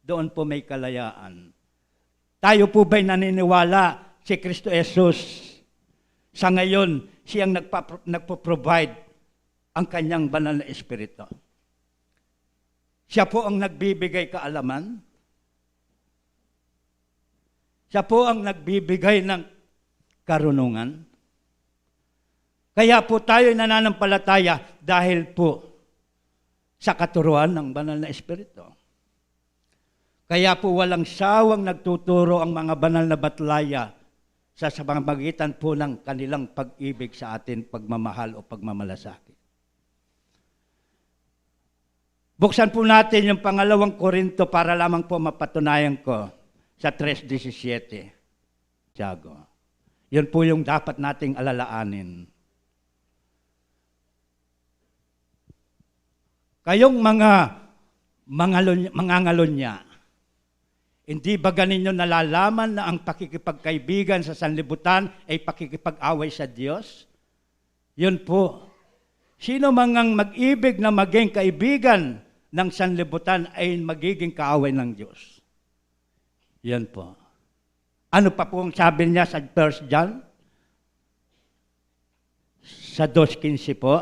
doon po may kalayaan. Tayo po ba'y naniniwala si Kristo Jesus sa ngayon, siyang nagpa-, nagpo-provide ang kanyang banal na Espiritu? Siya po ang nagbibigay kaalaman. Siya po ang nagbibigay ng karunungan. Kaya po tayo nananampalataya dahil po sa katuruan ng banal na Espiritu. Kaya po walang sawang nagtuturo ang mga banal na batlaya sa, sa pamamagitan po ng kanilang pag-ibig sa atin, pagmamahal o pagmamalasakit. Buksan po natin yung pangalawang Korinto para lamang po mapatunayan ko sa tres disisiete, Tiago. Yun po yung dapat nating alalaanin. Kayong mga mangalun-, mangangalunya, hindi ba ganinyo nalalaman na ang pakikipagkaibigan sa sanlibutan ay pakikipag-away sa Diyos? Yun po. Sino mang ang mag-ibig na maging kaibigan ng sanlibutan ay magiging kaaway ng Diyos. Yan po. Ano pa po ang sabi niya sa First John? Sa dos quince po.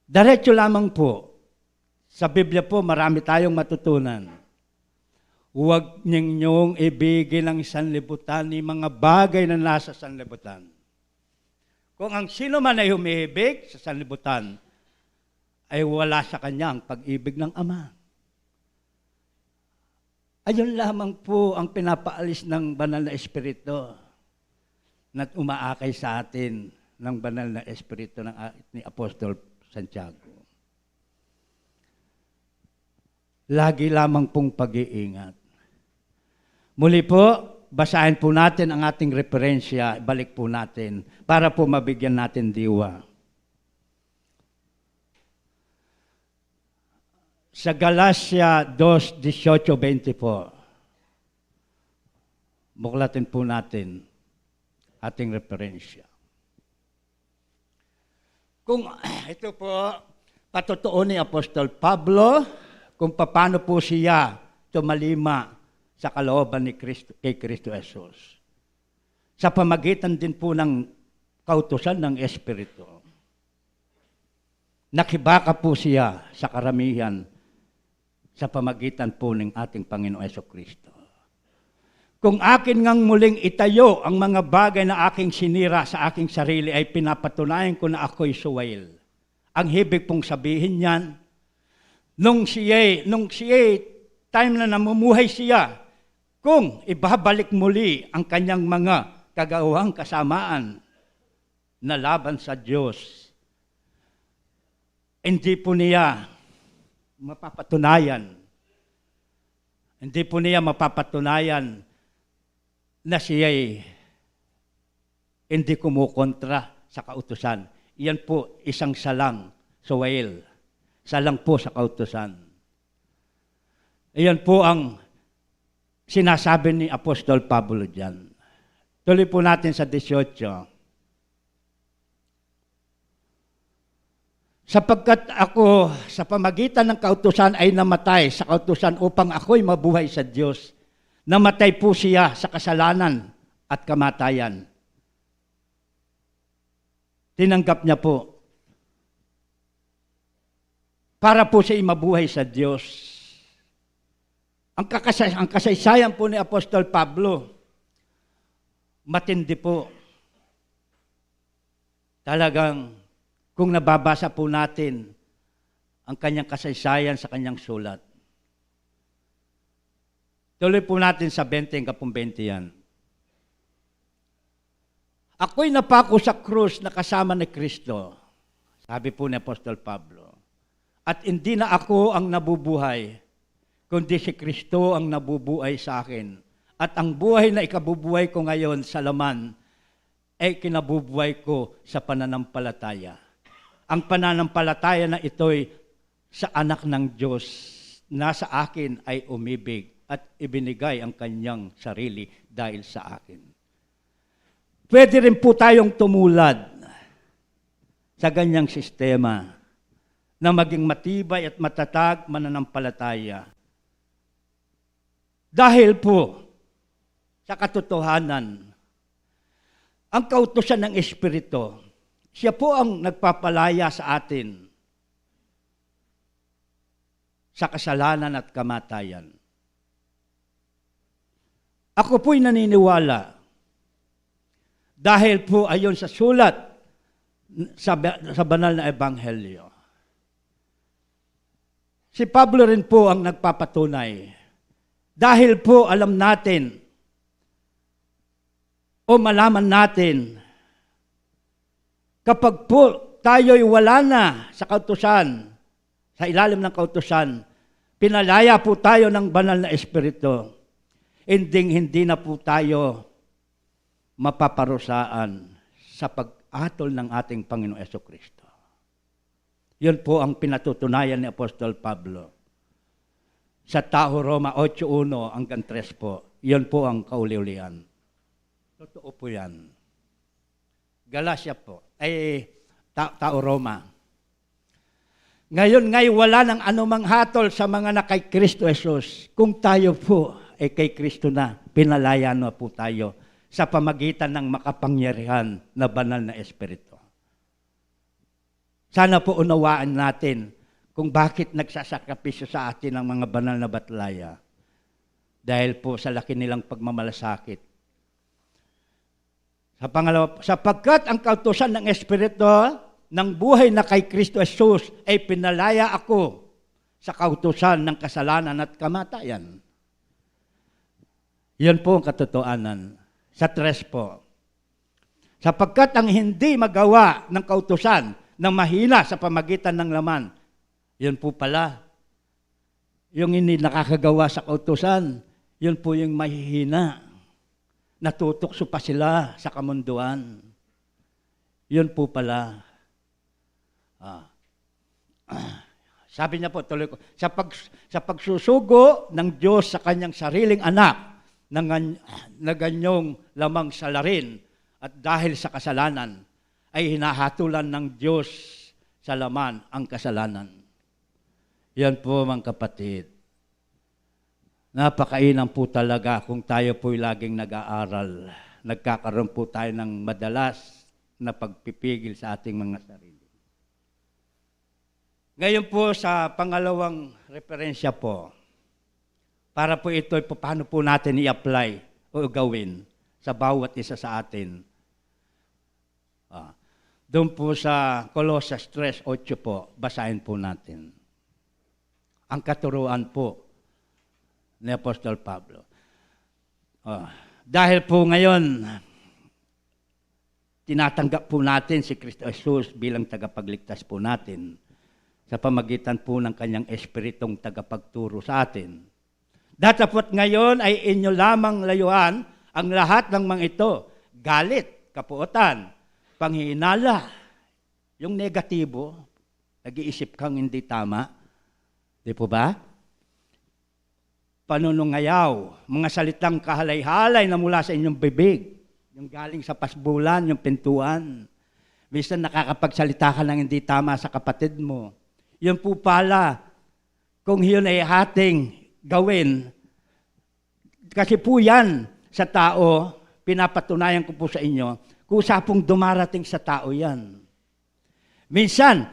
Diretso lamang po. Sa Biblia po, marami tayong matutunan. Huwag ninyong ibigin ang sanlibutan ni mga bagay na nasa sanlibutan. Kung ang sino man ay humihibig sa sanlibutan, ay wala sa kanya ang pag-ibig ng Ama. Ayun lamang po ang pinapaalis ng Banal na Espiritu na umaakay sa atin ng Banal na Espiritu ng a-, ni Apostol Santiago. Lagi lamang pong pag-iingat. Muli po, basahin po natin ang ating referensya, balik po natin, para po mabigyan natin diwa. Sa Galacia dos, dieciocho, veinte po. Buklatin po natin ating referensya. Kung ito po, patutuo ni Apostol Pablo kung paano po siya tumalima sa kalooban ni Kristo, kay Kristo Jesus. Sa pamagitan din po ng kautusan ng Espiritu. Nakibaka po siya sa karamihan sa pamagitan po ng ating Panginoong Jesucristo. Kung akin ngang muling itayo ang mga bagay na aking sinira sa aking sarili, ay pinapatunayan ko na ako'y suwail. Ang ibig pong sabihin niyan, nung siya'y, nung siya'y time na namumuhay siya, kung ibabalik muli ang kanyang mga kagawang kasamaan na laban sa Diyos, hindi po niya mapapatunayan. Hindi po niya mapapatunayan na siya'y hindi kumukontra sa kautusan. Iyan po isang salang suwail. Salang po sa kautusan. Iyan po ang sinasabi ni Apostol Pablo diyan. Tuloy po natin sa dieciocho. Sapagkat ako, sa pamagitan ng kautusan, ay namatay sa kautusan upang ako'y mabuhay sa Diyos. Namatay po siya sa kasalanan at kamatayan. Tinanggap niya po. Para po siya'y mabuhay sa Diyos. Ang, kakasay-, ang kasaysayan po ni Apostol Pablo, matindi po. Talagang, kung nababasa po natin ang kanyang kasaysayan sa kanyang sulat. Tuloy po natin sa bente, hanggang pong bente yan. Ako'y napako sa krus na kasama ni Kristo, sabi po ni Apostol Pablo. At hindi na ako ang nabubuhay, kundi si Kristo ang nabubuhay sa akin. At ang buhay na ikabubuhay ko ngayon sa laman ay kinabubuhay ko sa pananampalataya. Ang pananampalataya na ito'y sa Anak ng Diyos na sa akin ay umibig at ibinigay ang kanyang sarili dahil sa akin. Pwede rin po tayong tumulad sa ganyang sistema na maging matibay at matatag mananampalataya. Dahil po sa katotohanan, ang kautusan ng Espiritu, siya po ang nagpapalaya sa atin sa kasalanan at kamatayan. Ako po'y naniniwala dahil po ayon sa sulat sa, sa banal na ebanghelyo. Si Pablo rin po ang nagpapatunay. Dahil po alam natin o malaman natin, kapag po tayo'y wala na sa kautusan, sa ilalim ng kautusan, pinalaya po tayo ng banal na Espiritu, hinding-hindi na po tayo mapaparusaan sa pag-atol ng ating Panginoong Yesu Kristo. Yun po ang pinatutunayan ni Apostol Pablo sa Tao Roma otso uno hanggang tres po. Yun po ang kauli-ulian. Totoo po yan. Galacia po. Ay, ta- Tao Roma. Ngayon nga'y wala ng anumang hatol sa mga na kay Kristo Jesus. Kung tayo po ay kay Kristo na, pinalaya na po tayo sa pamagitan ng makapangyarihan na banal na Espiritu. Sana po unawaan natin kung bakit nagsasakripisyo sa atin ang mga banal na batlaya. Dahil po sa laki nilang pagmamalasakit. Sa pangalawa, sapagkat ang kautusan ng Espiritu ng buhay na kay Kristo Jesus ay pinalaya ako sa kautusan ng kasalanan at kamatayan. Yan po ang katotohanan. Sa tres po, sapagkat ang hindi magawa ng kautusan na mahina sa pamagitan ng laman, yun po pala, yung hindi nakakagawa sa kautusan, yun po yung mahihina. Natutukso pa sila sa kamunduan. Yun po pala. Ah. Sabi niya po, tuloy ko, sa, pag, sa pagsusugo ng Diyos sa kanyang sariling anak, na, ngan- na ganyong lamang salarin at dahil sa kasalanan, ay hinahatulan ng Diyos sa laman ang kasalanan. Yan po, mga kapatid. Napakainam po talaga kung tayo po'y laging nag-aaral. Nagkakaroon po tayo ng madalas na pagpipigil sa ating mga sarili. Ngayon po sa pangalawang referensya po, para po ito ay paano po natin i-apply o gawin sa bawat isa sa atin. Ah, doon po sa Colosas tres ocho po, basahin po natin. Ang katuruan po ni Apostol Pablo. Ah, dahil po ngayon, tinatanggap po natin si Kristo Jesus bilang tagapagligtas po natin sa pamagitan po ng kanyang Espiritong tagapagturo sa atin. Datapot ngayon ay inyo lamang layuan ang lahat ng mga ito, galit, kapuotan, panghihinala, yung negatibo, nag-iisip kang hindi tama, di po ba? Panunungayaw, mga salitang kahalay-halay na mula sa inyong bibig, yung galing sa pasbulan, yung pintuan. Minsan nakakapagsalita ka ng hindi tama sa kapatid mo. Yun po pala, kung yun ay ating gawin, kasi po yan sa tao, pinapatunayan ko po sa inyo, kusa pong dumarating sa tao yan. Minsan,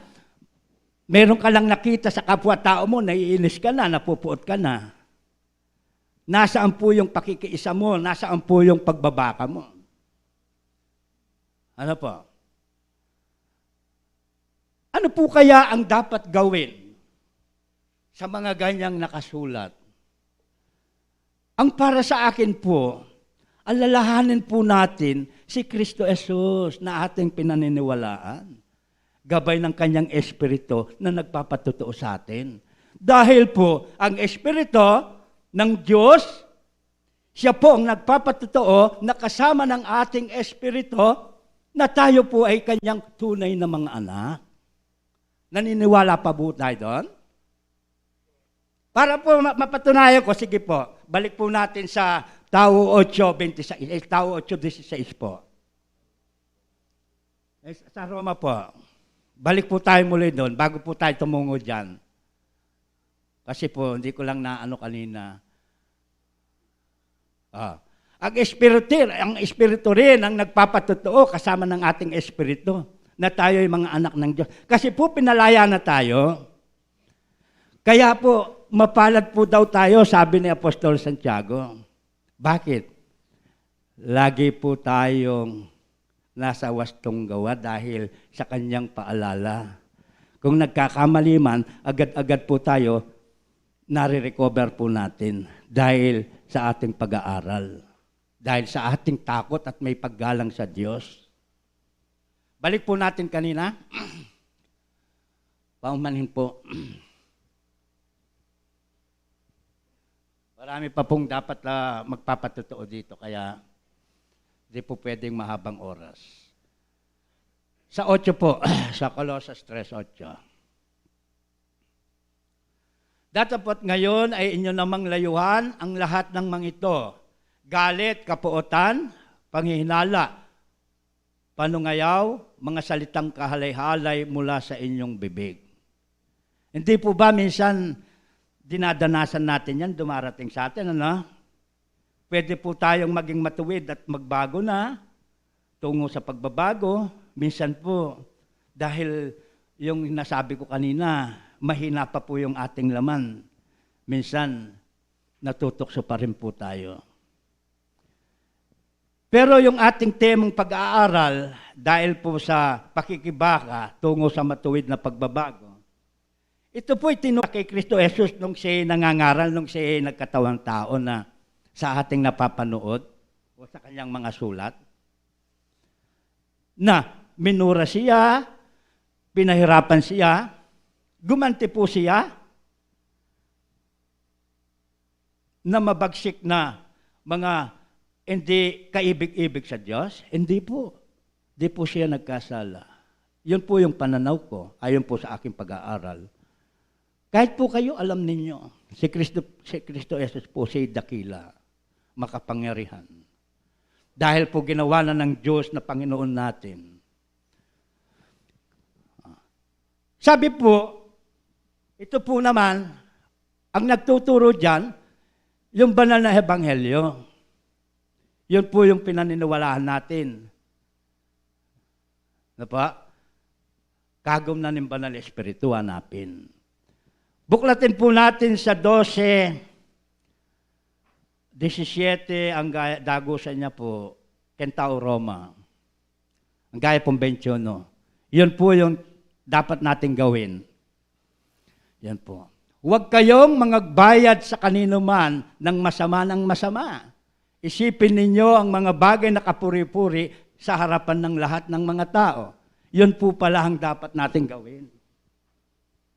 meron ka lang nakita sa kapwa-tao mo, naiinis ka na, napupuot ka na. Nasaan po yung pakikiisa mo? Nasaan po yung pagbabaka mo? Ano po? Ano po kaya ang dapat gawin sa mga ganyang nakasulat? Ang para sa akin po, alalahanin po natin si Kristo Jesus na ating pinaniniwalaan. Gabay ng kanyang Espiritu na nagpapatutuo sa atin. Dahil po, ang Espiritu ng Diyos, siya po ang nagpapatotoo na kasama ng ating Espiritu na tayo po ay kanyang tunay na mga anak. Naniniwala pa po tayo doon? Para po ma-, mapatunayan ko, sige po, balik po natin sa Tao ocho twenty-six, eh, Tao ocho dieciséis po. Eh, sa Roma po, balik po tayo muli doon bago po tayo tumungo dyan. Kasi po, hindi ko lang naano kanina. Ah. Ang Espiritu, ang Espiritu rin ang nagpapatotoo kasama ng ating Espiritu na tayo ay mga anak ng Diyos. Kasi po, pinalaya na tayo. Kaya po, mapalad po daw tayo, sabi ni Apostol Santiago. Bakit? Lagi po tayong nasa wastong gawa dahil sa kanyang paalala. Kung nagkakamali man, agad-agad po tayo nare-recover po natin dahil sa ating pag-aaral, dahil sa ating takot at may paggalang sa Diyos. Balik po natin kanina. Paumanhin po. Marami pa pong dapat na magpapatotoo dito, kaya di po pwedeng mahabang oras. Sa otso po, sa Colosas tres otso. Datapot ngayon ay inyo namang layuhan ang lahat ng mangito, galit, kapuotan, panghihinala, panungayaw, mga salitang kahalay-halay mula sa inyong bibig. Hindi po ba minsan dinadanasan natin yan, dumarating sa atin, ano? Pwede po tayong maging matuwid at magbago na, tungo sa pagbabago. Minsan po, dahil yung nasabi ko kanina, mahina pa po yung ating laman. Minsan, natutukso pa rin po tayo. Pero yung ating temang pag-aaral, dahil po sa pakikibaka tungo sa matuwid na pagbabago, ito po'y tinura kay Kristo Jesus nung siya'y nangangaral, nung siya'y nagkatawang tao na sa ating napapanood o sa kanyang mga sulat, na minura siya, pinahirapan siya, gumanti po siya, na mabagsik na mga hindi kaibig-ibig sa Diyos? Hindi po. Di po siya nagkasala. Yun po yung pananaw ko, ayon po sa aking pag-aaral. Kahit po kayo, alam ninyo, si Kristo, si Kristo Jesus po, siya dakila, makapangyarihan. Dahil po ginawa na ng Diyos na Panginoon natin. Sabi po, ito po naman, ang nagtuturo diyan, yung banal na ebanghelyo. Yun po yung pinaniniwalaan natin. Ano po? Kagum na ning Banal Espiritu, hanapin. Buklatin po natin sa dose disisiete, ang gaya, dagusan niya po, keng tao Roma. Ang gaya pong twenty-one. Yun po yung dapat nating gawin. Yan po. Huwag kayong mangagbayad sa kanino man ng masama ng masama. Isipin ninyo ang mga bagay na kapuri-puri sa harapan ng lahat ng mga tao. Yun po pala ang dapat nating gawin.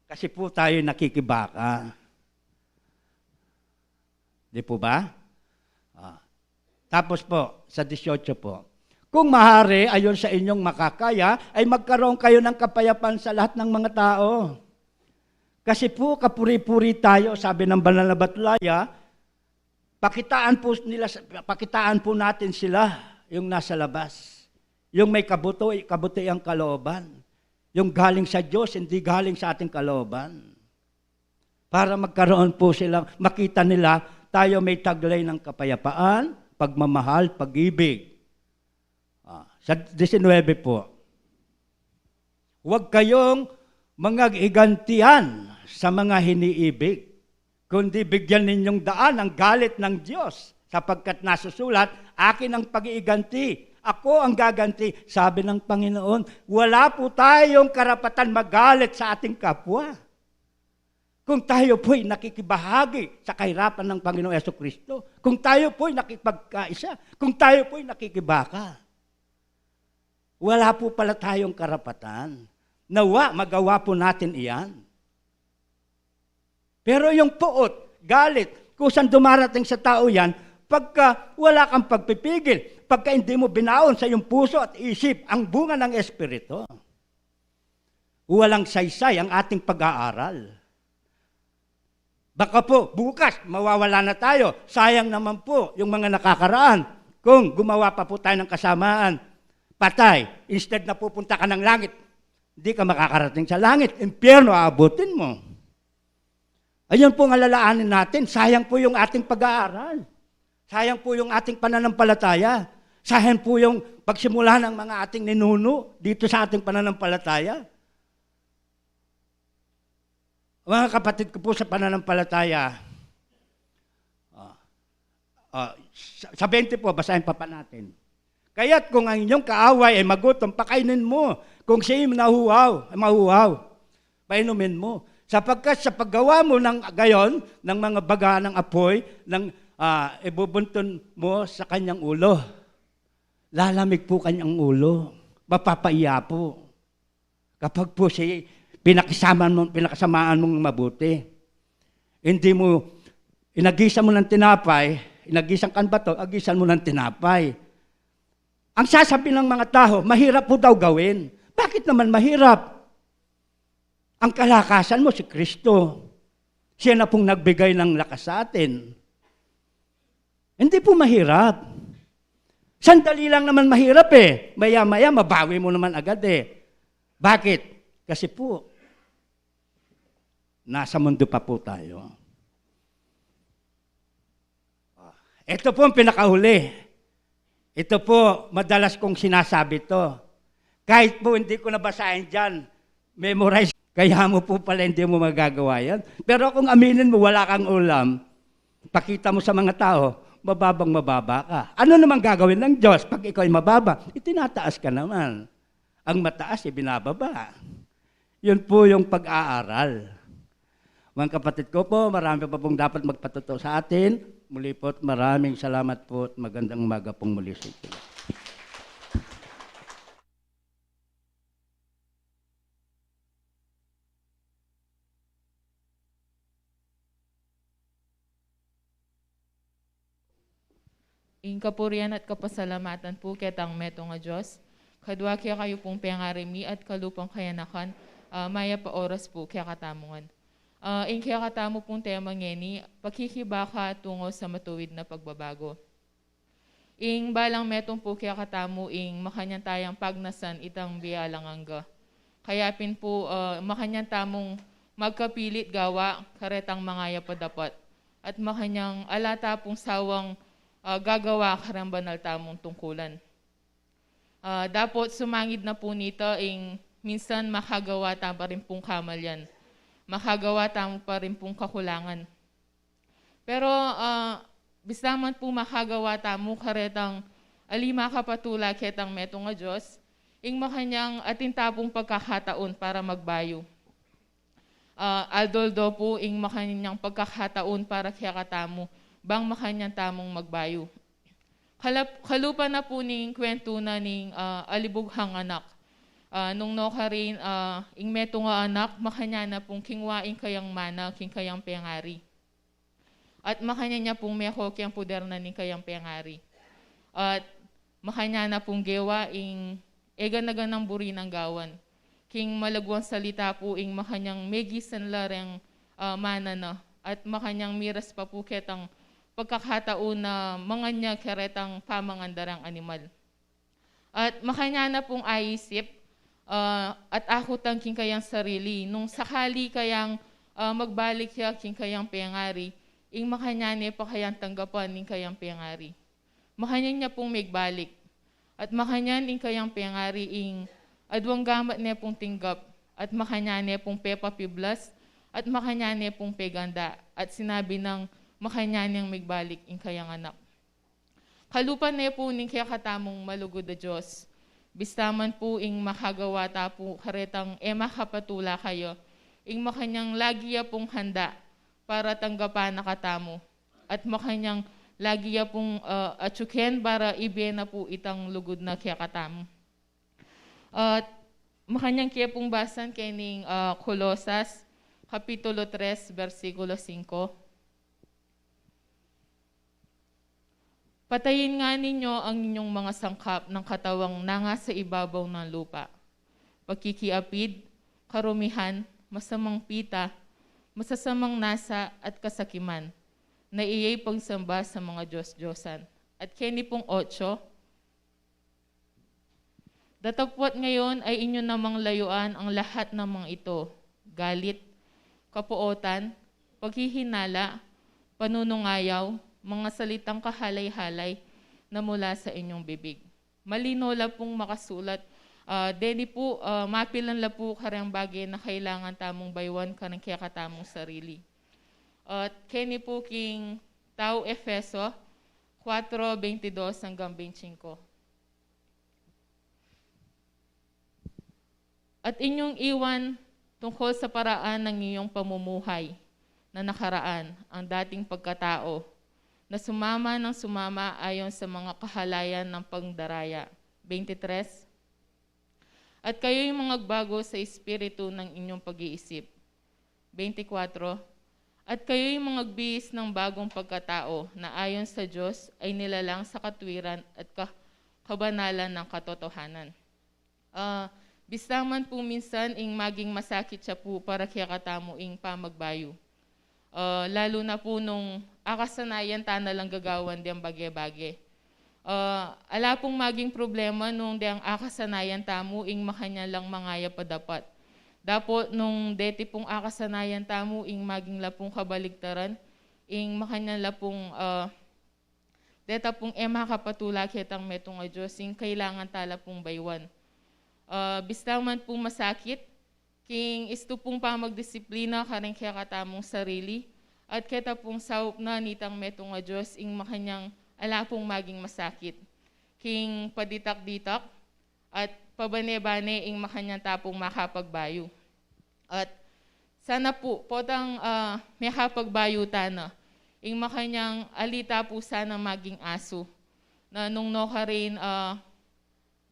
Kasi po tayo nakikibaka. Di po ba? Ah. Tapos po, sa dieciocho po, "Kung maaari, ayon sa inyong makakaya, ay magkaroon kayo ng kapayapaan sa lahat ng mga tao." Kasi po, kapuri-puri tayo, sabi ng banal na Batulaya, pakitaan po nila, pakitaan po natin sila yung nasa labas. Yung may kabuto, kabutiang kalooban. Yung galing sa Diyos, hindi galing sa ating kalooban. Para magkaroon po sila, makita nila, tayo may taglay ng kapayapaan, pagmamahal, pag-ibig. Ah, sa diecinuebe po, "Huwag kayong mangagigantian sa mga hiniibig, kundi bigyan ninyong daan ang galit ng Diyos, sapagkat nasusulat, 'Akin ang pag-iiganti, ako ang gaganti,'" sabi ng Panginoon. Wala po tayong karapatan magalit sa ating kapwa. Kung tayo po'y nakikibahagi sa kahirapan ng Panginoong Yesu Kristo, kung tayo po'y nakipagkaisa, kung tayo po'y nakikibaka, wala po pala tayong karapatan. Nawa, magawa po natin iyan. Pero yung puot, galit, kusang dumarating sa tao yan pagka wala kang pagpipigil, pagka hindi mo binaon sa iyong puso at isip ang bunga ng Espiritu. Walang saysay ang ating pag-aaral. Baka po, bukas, mawawala na tayo. Sayang naman po yung mga nakakaraan. Kung gumawa pa po tayo ng kasamaan, patay, instead na pupunta ka ng langit, di ka makakarating sa langit. Impyerno aabutin mo. Ayun pong alalaanin natin. Sayang po yung ating pag-aaral. Sayang po yung ating pananampalataya. Sayang po yung pagsimula ng mga ating ninuno dito sa ating pananampalataya. Mga kapatid ko po sa pananampalataya, ah, ah, sa, sa twenty po, basahin pa pa natin. Kaya't kung ang inyong kaaway ay magutom, pakainin mo. Kung siya'y nahuhaw, ay mahuhaw, painumin mo. Sapagkat sa paggawa mo ng gayon, ng mga baga ng apoy, ng, ah, ibubuntun mo sa kanyang ulo. Lalamig po kanyang ulo. Mapapaiya po. Kapag po si pinakisama mo, pinakasamaan mong mabuti. Hindi mo, inagisan mo ng tinapay, inagisan kang bato, agisan mo ng tinapay. Ang sasabi ng mga tao, mahirap po daw gawin. Bakit naman mahirap? Ang kalakasan mo si Kristo. Siya na pong nagbigay ng lakas sa atin. Hindi po mahirap. Sandali lang naman mahirap eh. Maya-maya, mabawi mo naman agad eh. Bakit? Kasi po, nasa mundo pa po tayo. Ah, ito po ang pinakahuli. Ito po, madalas kong sinasabi to. Kahit po hindi ko nabasahin dyan, memorize. Kaya mo po pala hindi mo magagawa yan. Pero kung aminin mo, wala kang ulam, pakita mo sa mga tao, mababang mababa ka. Ano namang gagawin ng Diyos pag ikaw'y mababa? Itinataas ka naman. Ang mataas, ibinababa. Yun po yung pag-aaral. Mga kapatid ko po, marami pa pong dapat magpatuto sa atin. Muli po, maraming salamat po at magandang umaga pong muli sa inyo. Ing kapurian at kapasalamatan pu ketang metung a Dios, kadua kekayu pung pengari mi at kalupang kayanakan, ah, mayap a oras pu kekatamu ngan. Ah, ing kekatamu pung tema ngeni, pakikibaka tungo sa matuwid na pagbabago. Ing balang metung pu kekatamu ing makanyan tayang pagnasan itang bie alang angga. Kaya pin pu, ah, makanyan tamung magkapilit gawa karetang mangayap a dapat. At makanyang ala ta pung sawang, ah, gagawa kareng banal tamung tungkulan. Ah, dapot sumangid na pu nita ing minsan makagawa ta pa rin pung kamalian. Makagawa tamu pa rin pung kakulangan. Pero, ah, bista man pu makagawa tamu karetang ali makapatula ketang metung a Dios, ing makanyang atin ta pung pagkakataun para magbayu. Ah, aldo-aldo pu ing makanyang pagkakataun para kekatamu, bang makanyan tamung magbayu. Kalap-, kalupa na pu ning kwentu na ning, ah, alibughang anak. Ah, nung nokarin, ah, ing metung a anak, makanyan na pung kingwa ing kayang mana king kayang pengari. At makanyan ya pung meko keng puder na ning kayang pengari. At makanyan na pung gewa ing e gana-ganang buri nang gawan. King malagwang salita pu ing makanyang megisan la reng, ah, mana na. At makanyang miras pa pu ketang pagkakataun na mangan ya karetang pamangan da reng animal. At makanyan na pung aisip, ah, at akutan king kayang sarili, nung sakali kayang, ah, magbalik ya king kayang pengari, ing makanyan ne pa kayang tanggapan ing kayang pengari. Makanyan ya pung migbalik. At makanyan ing kayang pengari ing aduang gamat ne pung tinggap, at makanyan ne pung pepapiblas, at makanyan ne pung peganda, at sinabi nang makanyan neng migbalik ing kayang anak. Kalupa ne pu ning kekatamung malugud a Dios, bista man pu ing makagawa ta pu karetang e makapatula kaya, ing makanyang lagi ya pung handa para tanggapan na katamu, at makanyang lagi ya pung, ah, atsuken para ibie na pu itang lugud na kekatamu. At makanyang ke pung basan kening, ah, Kolosas, Kapitulo tres, bersikulo singko. Patayin nga ninyo ang inyong mga sangkap ng katawang nanga sa ibabaw ng lupa. Pagkikiapid, karumihan, masamang pita, masasamang nasa at kasakiman, na iya'y pagsamba sa mga diyos-diyosan. At keni pung otso, datapwat ngayon ay inyo namang layuan ang lahat ng mga ito, galit, kapuotan, paghihinala, panunungayaw, mga salitang kahalay-halay na mula sa inyong bibig. Malino la pung makasulat, ah, deni pu, ah, mapilan la pu kareng bage na kailangan tamung baywan kareng kekatamung sarili. At keni pu king tau Efeso kwatro, bentidos hanggang bentsinko. At inyong iwan tungkol sa paraan ng inyong pamumuhay na nakaraan ang dating pagkatao na sumama ng sumama ayon sa mga kahalayan ng pangdaraya. Bentitres. At kayo'y mangagbago sa espiritu ng inyong pag-iisip. Bentikwatro. At kayo'y mangagbihis ng bagong pagkatao na ayon sa Diyos ay nilalang sa katwiran at ka-, kabanalan ng katotohanan. Ah, bista man pu minsan ing maging masakit ya pu para kekatamu ing pamagbayu. Ah, lalu na pu nung akasanayan ta na lang gagawan deng bage-bage. Ah, ala pung maging problema nung deng akasanayan tamu ing makanyan lang mangayap a dapat. Dapot nung deti pung akasanayan tamu ing maging la pung kabaligtaran, ing makanyan la pung, ah, deta pung e makapatula ketang metung a Dios, ing kailangan ta la pung baywan. Ah, bista man pung masakit, king istu pung pamagdisiplina kareng kekatamung sarili, at keta pung saup na nitang metung a Dios, ing makanyan ala pung maging masakit. King paditak-ditak, at pabane-bane ing makanyan ta pung makapagbayu. At sana pu, potang, ah, makapagbayu ta na, ing makanyan ali ta pu sana maging asu, na nung nokarin, ah,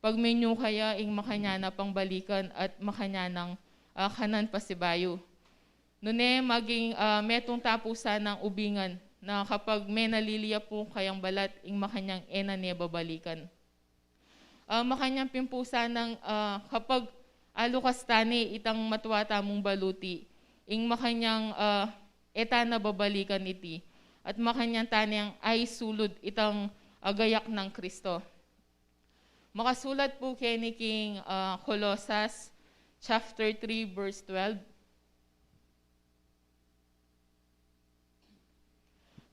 pagmenyuka ya ing makanyan na pangbalikan at makanyan nang, ah, kanan pasibayu. Nune maging, ah, metung ta pu sanang ubingan na kapag menalili ya pu kayang balat ing makanyan e na ne babalikan. Ah, makanyan pin pu sanang, ah, kapag alukas ta ne itang matua tamung baluti, ing makanyan, ah, e ta na babalikan iti, at makanyan ta neng aisulud itang, ah, gayak nang Kristo. Makasulat pu keni king, ah, Colosas chapter three, verse twelve.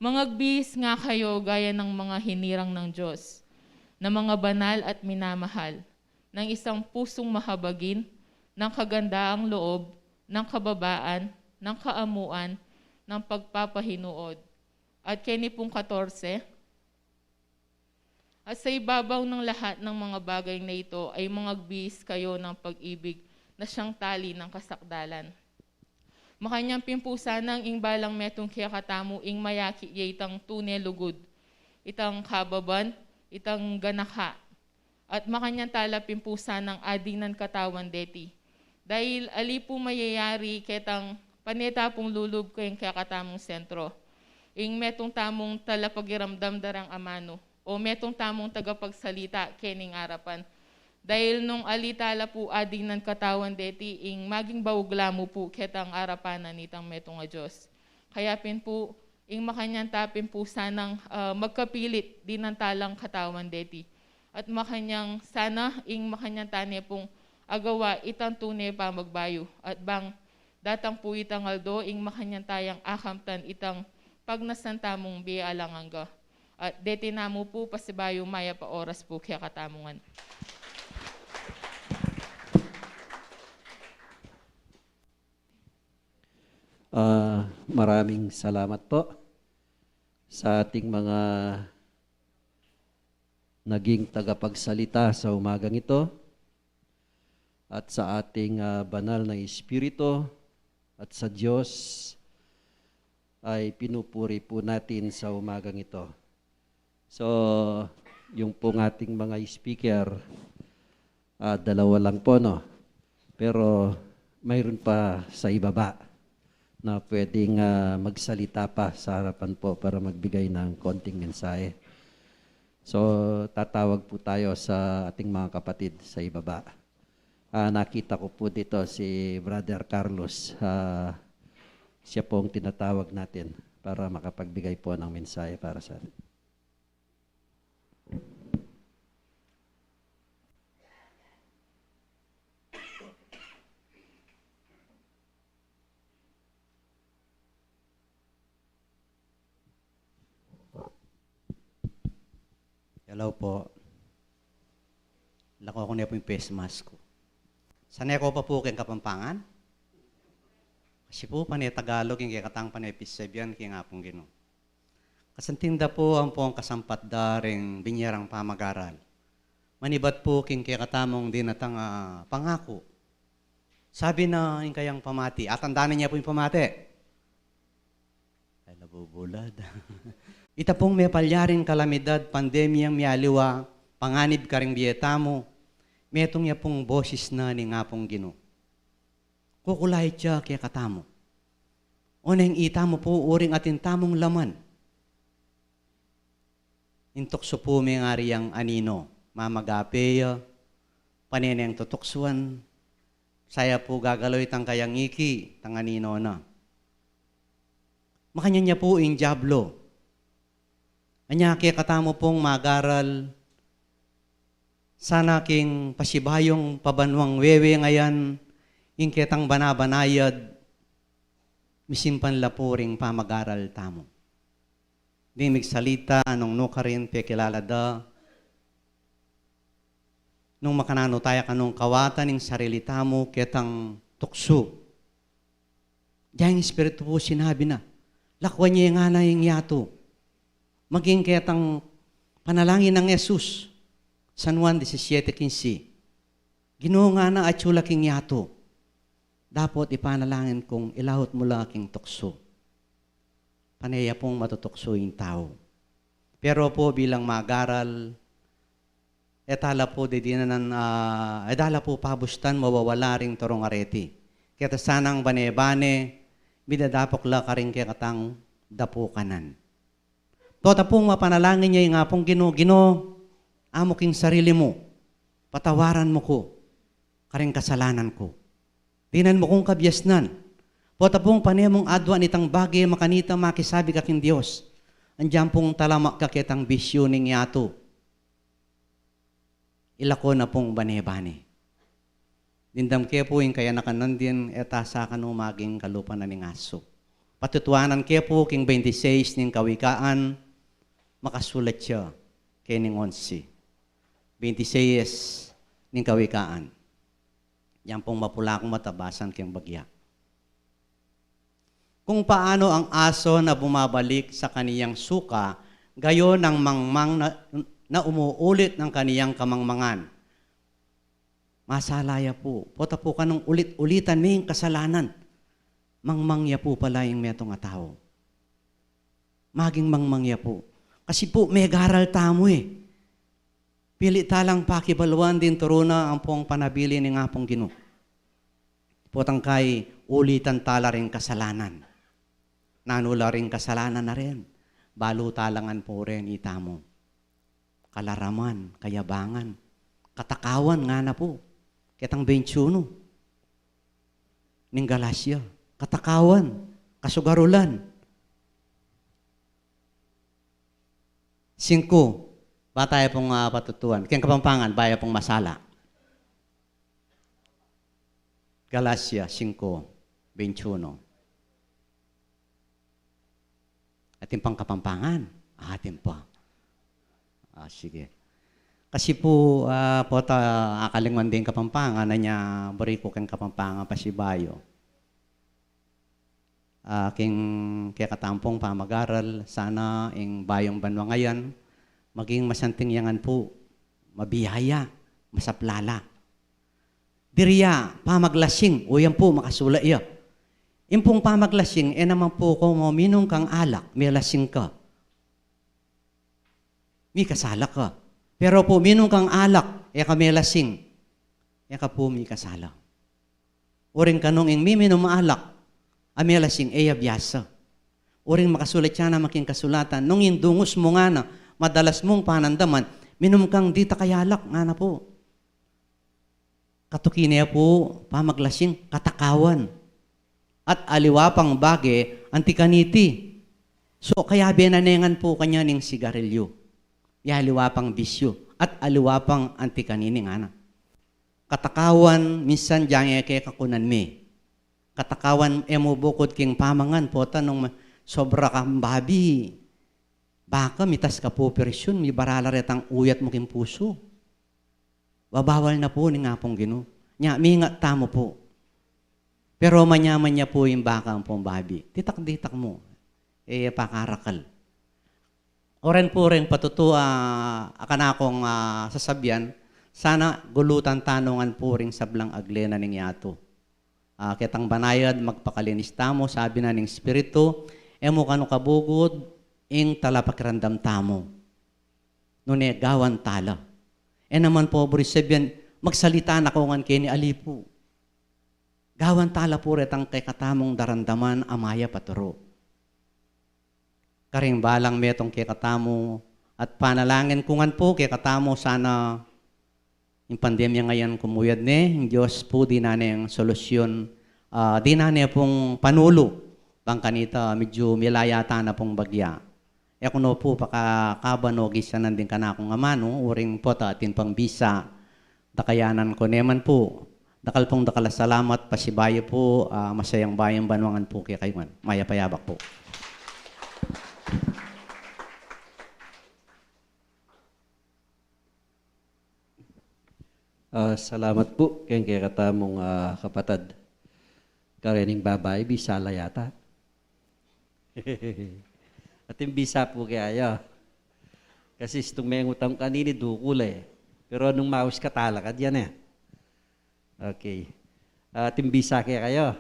Mangagbihis nga kayo gaya ng mga hinirang ng Diyos, na mga banal at minamahal, ng isang pusong mahabagin, ng kagandaang loob, ng kababaan, ng kaamuan, ng pagpapahinuod. At keni pung katorse, at sa ibabaw ng lahat ng mga bagay na ito ay mangagbihis kayo ng pag-ibig na siyang tali ng kasakdalan. Makanyan pin pu sanang ing balang metung kekatamu ing mayakit ya itang tune lugud, itang kababan, itang ganaka. At makanyan ta la pin pu sanang adinan katawan deti. Dahil ali pu mayayari ketang pane ta pung lulub keng kekatamung sentro, ing metung tamung talapakiramdam darang amanu, o metung tamung tagapagsalita kening arapan. Dahil nung ali ta la pu adinan katawan deti, ing maging baug la mu pu ketang arapan na nitang metung a Dios. Kaya pin pu, ing makanyan ta pin pu sanang, ah, magkapilit dinan ta lang katawan deti. At makanyan sana ing makanyan ta ne pung agawa itang tune pamagbayu. At bang datang pu itang aldo ing makanyan tayang akamtan itang pagnasan tamung bie alang angga. At deti na mu pu, pasibayu mayap a oras pu kekatamu ngan. Ah, maraming salamat po sa ating mga naging tagapagsalita sa umagang ito at sa ating, ah, banal na Espiritu at sa Diyos ay pinupuri po natin sa umagang ito. So, yung pong ating mga speaker, ah, dalawa lang po, no? Pero mayroon pa sa ibaba. na pwedeng, ah, magsalita pa sa harapan po para magbigay ng konting mensahe. So, tatawag po tayo sa ating mga kapatid sa ibaba. Ah, nakita ko po dito si Brother Carlos. Ah, siya po ang tinatawag natin para makapagbigay po ng mensahe para sa atin. Hello po. Lako ku ne pu ing face mask ku. Sane ku pa pu keng Kapampangan? Kasi pu pane Tagalog ing kekatang pane pisabian king Apung Ginu. Kasanting da pu ampong kasampat da ring binie rang pamagaral. Manibat pu king kekatamung dinatang a pangaku. Sabi na ing kayang pamati, atandanan ye pu ing pamati. Ay, nabubulad. Ita pung mepalyaring kalamidad, pandemyang mialiwa, panganib karing bie tamu, metung ya pung bosis na ning Apung Ginu. Kukulait ya kekatamu. Oneng itamu pu uring atin tamung laman. Ing tuksu pu mengari yang anino, mamagape ya, pane neng tutuksuan, saya pu gagalaw itang kayang iki, tang anino na. Makanyan ya pu ing Diablo. Anya kekatamu pung magaral, sana king pasibayung pabanuang wewe ngayan, ing ketang banabanayad, misimpan la pu ring pamagaral tamu. Ding migsalita, nung nukarin pekilala da, nung makananu taya kanung kawatan ing sarili tamu ketang tuksu. Ding Espiritu pu sinabi na, lakuan ye ngana ing yatu. Maging ketang panalangin nang Jesus, San Juan disisiete kinse. Ginu, ngana, atyu la king yatu. Dapot ipanalangin kung ilaut mu la king tuksu. Pane ya pung matutuksu ing tau. Pero pu bilang magaral, e tala pu didinan, ah, e tala pu pabustan mawawala ring turung areti. Keta sanang bane-bane, midadapuk la karing kekatang dapukanan. Pota pung mapanalangin ya ing Apung Ginu, Ginu, amuk ing sarili mu, patawaran mu ku karing kasalanan ku. Dinan mu kung kabiasnan. Pota pung pane mung adwa nitang bage makanita makisabi ka king Dios. Andian pung talama ka ketang bisyu ning yatu. Ilako na pung bane-bane. Dimdam ke pu ing kayanakan nandin, e ta sa kanu maging kalupa na ning asu. Patutuanan ke pu king twenty-six ning Kawikaan, makasulat ya kening onse. Twenty-six ning Kawikaan. Yan pung mapula kung matabasan keng bagya. Kung paano ang aso na bumabalik sa kaniyang suka, gayon ang mangmang na, na umuulit ng kaniyang kamangmangan. Masala ya pu. Pota pu kanung ulit-ulitan me ing kasalanan, mangmang ya pu pala ing metung a tau. Maging mangmang ya pu. Kasi pu, megaral tamu e. Pili talang pakibaluan ding turu na ampong panabilin ning Apung Ginu. Potang kai ulitan tala ring kasalanan. Nanu la ring kasalanan a ren? Balu tala ngan pu ren itamu. Kalaraman, kayabangan, katakawan ngana pu. Ketang twenty-one ning Galacia, katakawan, kasugarulan. Singku, ba taya pung, ah, patutuan. Keng Kapampangan, ba ya pung masala. Galacia singku, twenty-one. Atin pang Kapampangan? Atin pa. Ah, sige. Kasi pu, ah, pota akalingwan ding Kapampangan, anya buri ku keng Kapampangan pasibayu. Ah, king kekatampung pamagaral, sana ing bayung banua ngayan maging masanting ya ngan pu, mabiyaya, masaplala. Diri ya pamaglasing, o yan pu makasula ya. Ing pung pamaglasing, e naman pu kumu minum kang alak, melasing ka. Mikasala ka. Pero pu minum kang alak, e ka melasing, e ka pu mikasala. Uring kanung ing miminum alak, a melasing e ya biasa. Uring makasulat ya naman king kasulatan, nung ing dungus mu ngana, madalas mung panandaman, minum kang ditak a alak, ngana pu. Katuki ne pu pamaglasing, katakawan. At aliwa pang bage anti kaniti. So, kayabe na ne ngan pu kanyan ing sigarilyu. Ya aliwa pang bisyu. At aliwa pang anti kanini ngana. Katakawan, minsan dyan e ke kakunan mi. Katakawan, e mu bukud king pamangan, pota nung ma-, sobra kang babi. Baka mitas ka pu persyun, mibarala retang uyat mu king pusu. Babawal na pu ning Apung Ginu. Nya, mingat tamu pu. Pero manya-manya pu ing baka ampong babi. Ditak-ditak mu. E ya pakarakal. Oren pu reng patutu, a, a kanakung, a, sasabian, sana gulutan tanu ngan pu ring sablang agle na ning yatu. A, ketang banayad, magpakalinis tamu, sabi na ning Espiritu, e mu kanu kabugud ing talapakiramdam tamu. Nune gawan tala. E naman pu buri sabian, magsalita na ku ngan keni, ali pu. Gawan tala pu retang kekatamung daramdaman a mayap a turu. Karing balang metung kekatamu, at panalangin ku ngan pu kekatamu sana ing pandemya ngayan kumuyad ne, ing Dios pu dinan ne ing solusyun, a, dinan ne pung panulu, bang kanita medyu milaya ta na pung bagya. E ku no pu pakakaban o gisanan ding kanakung amanu, uring pota atin pang bisa, dakayanan ku ne man pu. Dakal pung dakal a salamat, pasibayu pu, a, masayang bayung banua ngan pu kekayu ngan. Mayap a yabak pu. A, salamat pu keng kekatamung, a, kapatad. Karening babai, bisa la yata. Atin bisa pu kaya. Kasi istung mengutang kanini dukul e. Pero nung maus ka talakad yan e. Okay. Atin bisa kekayu.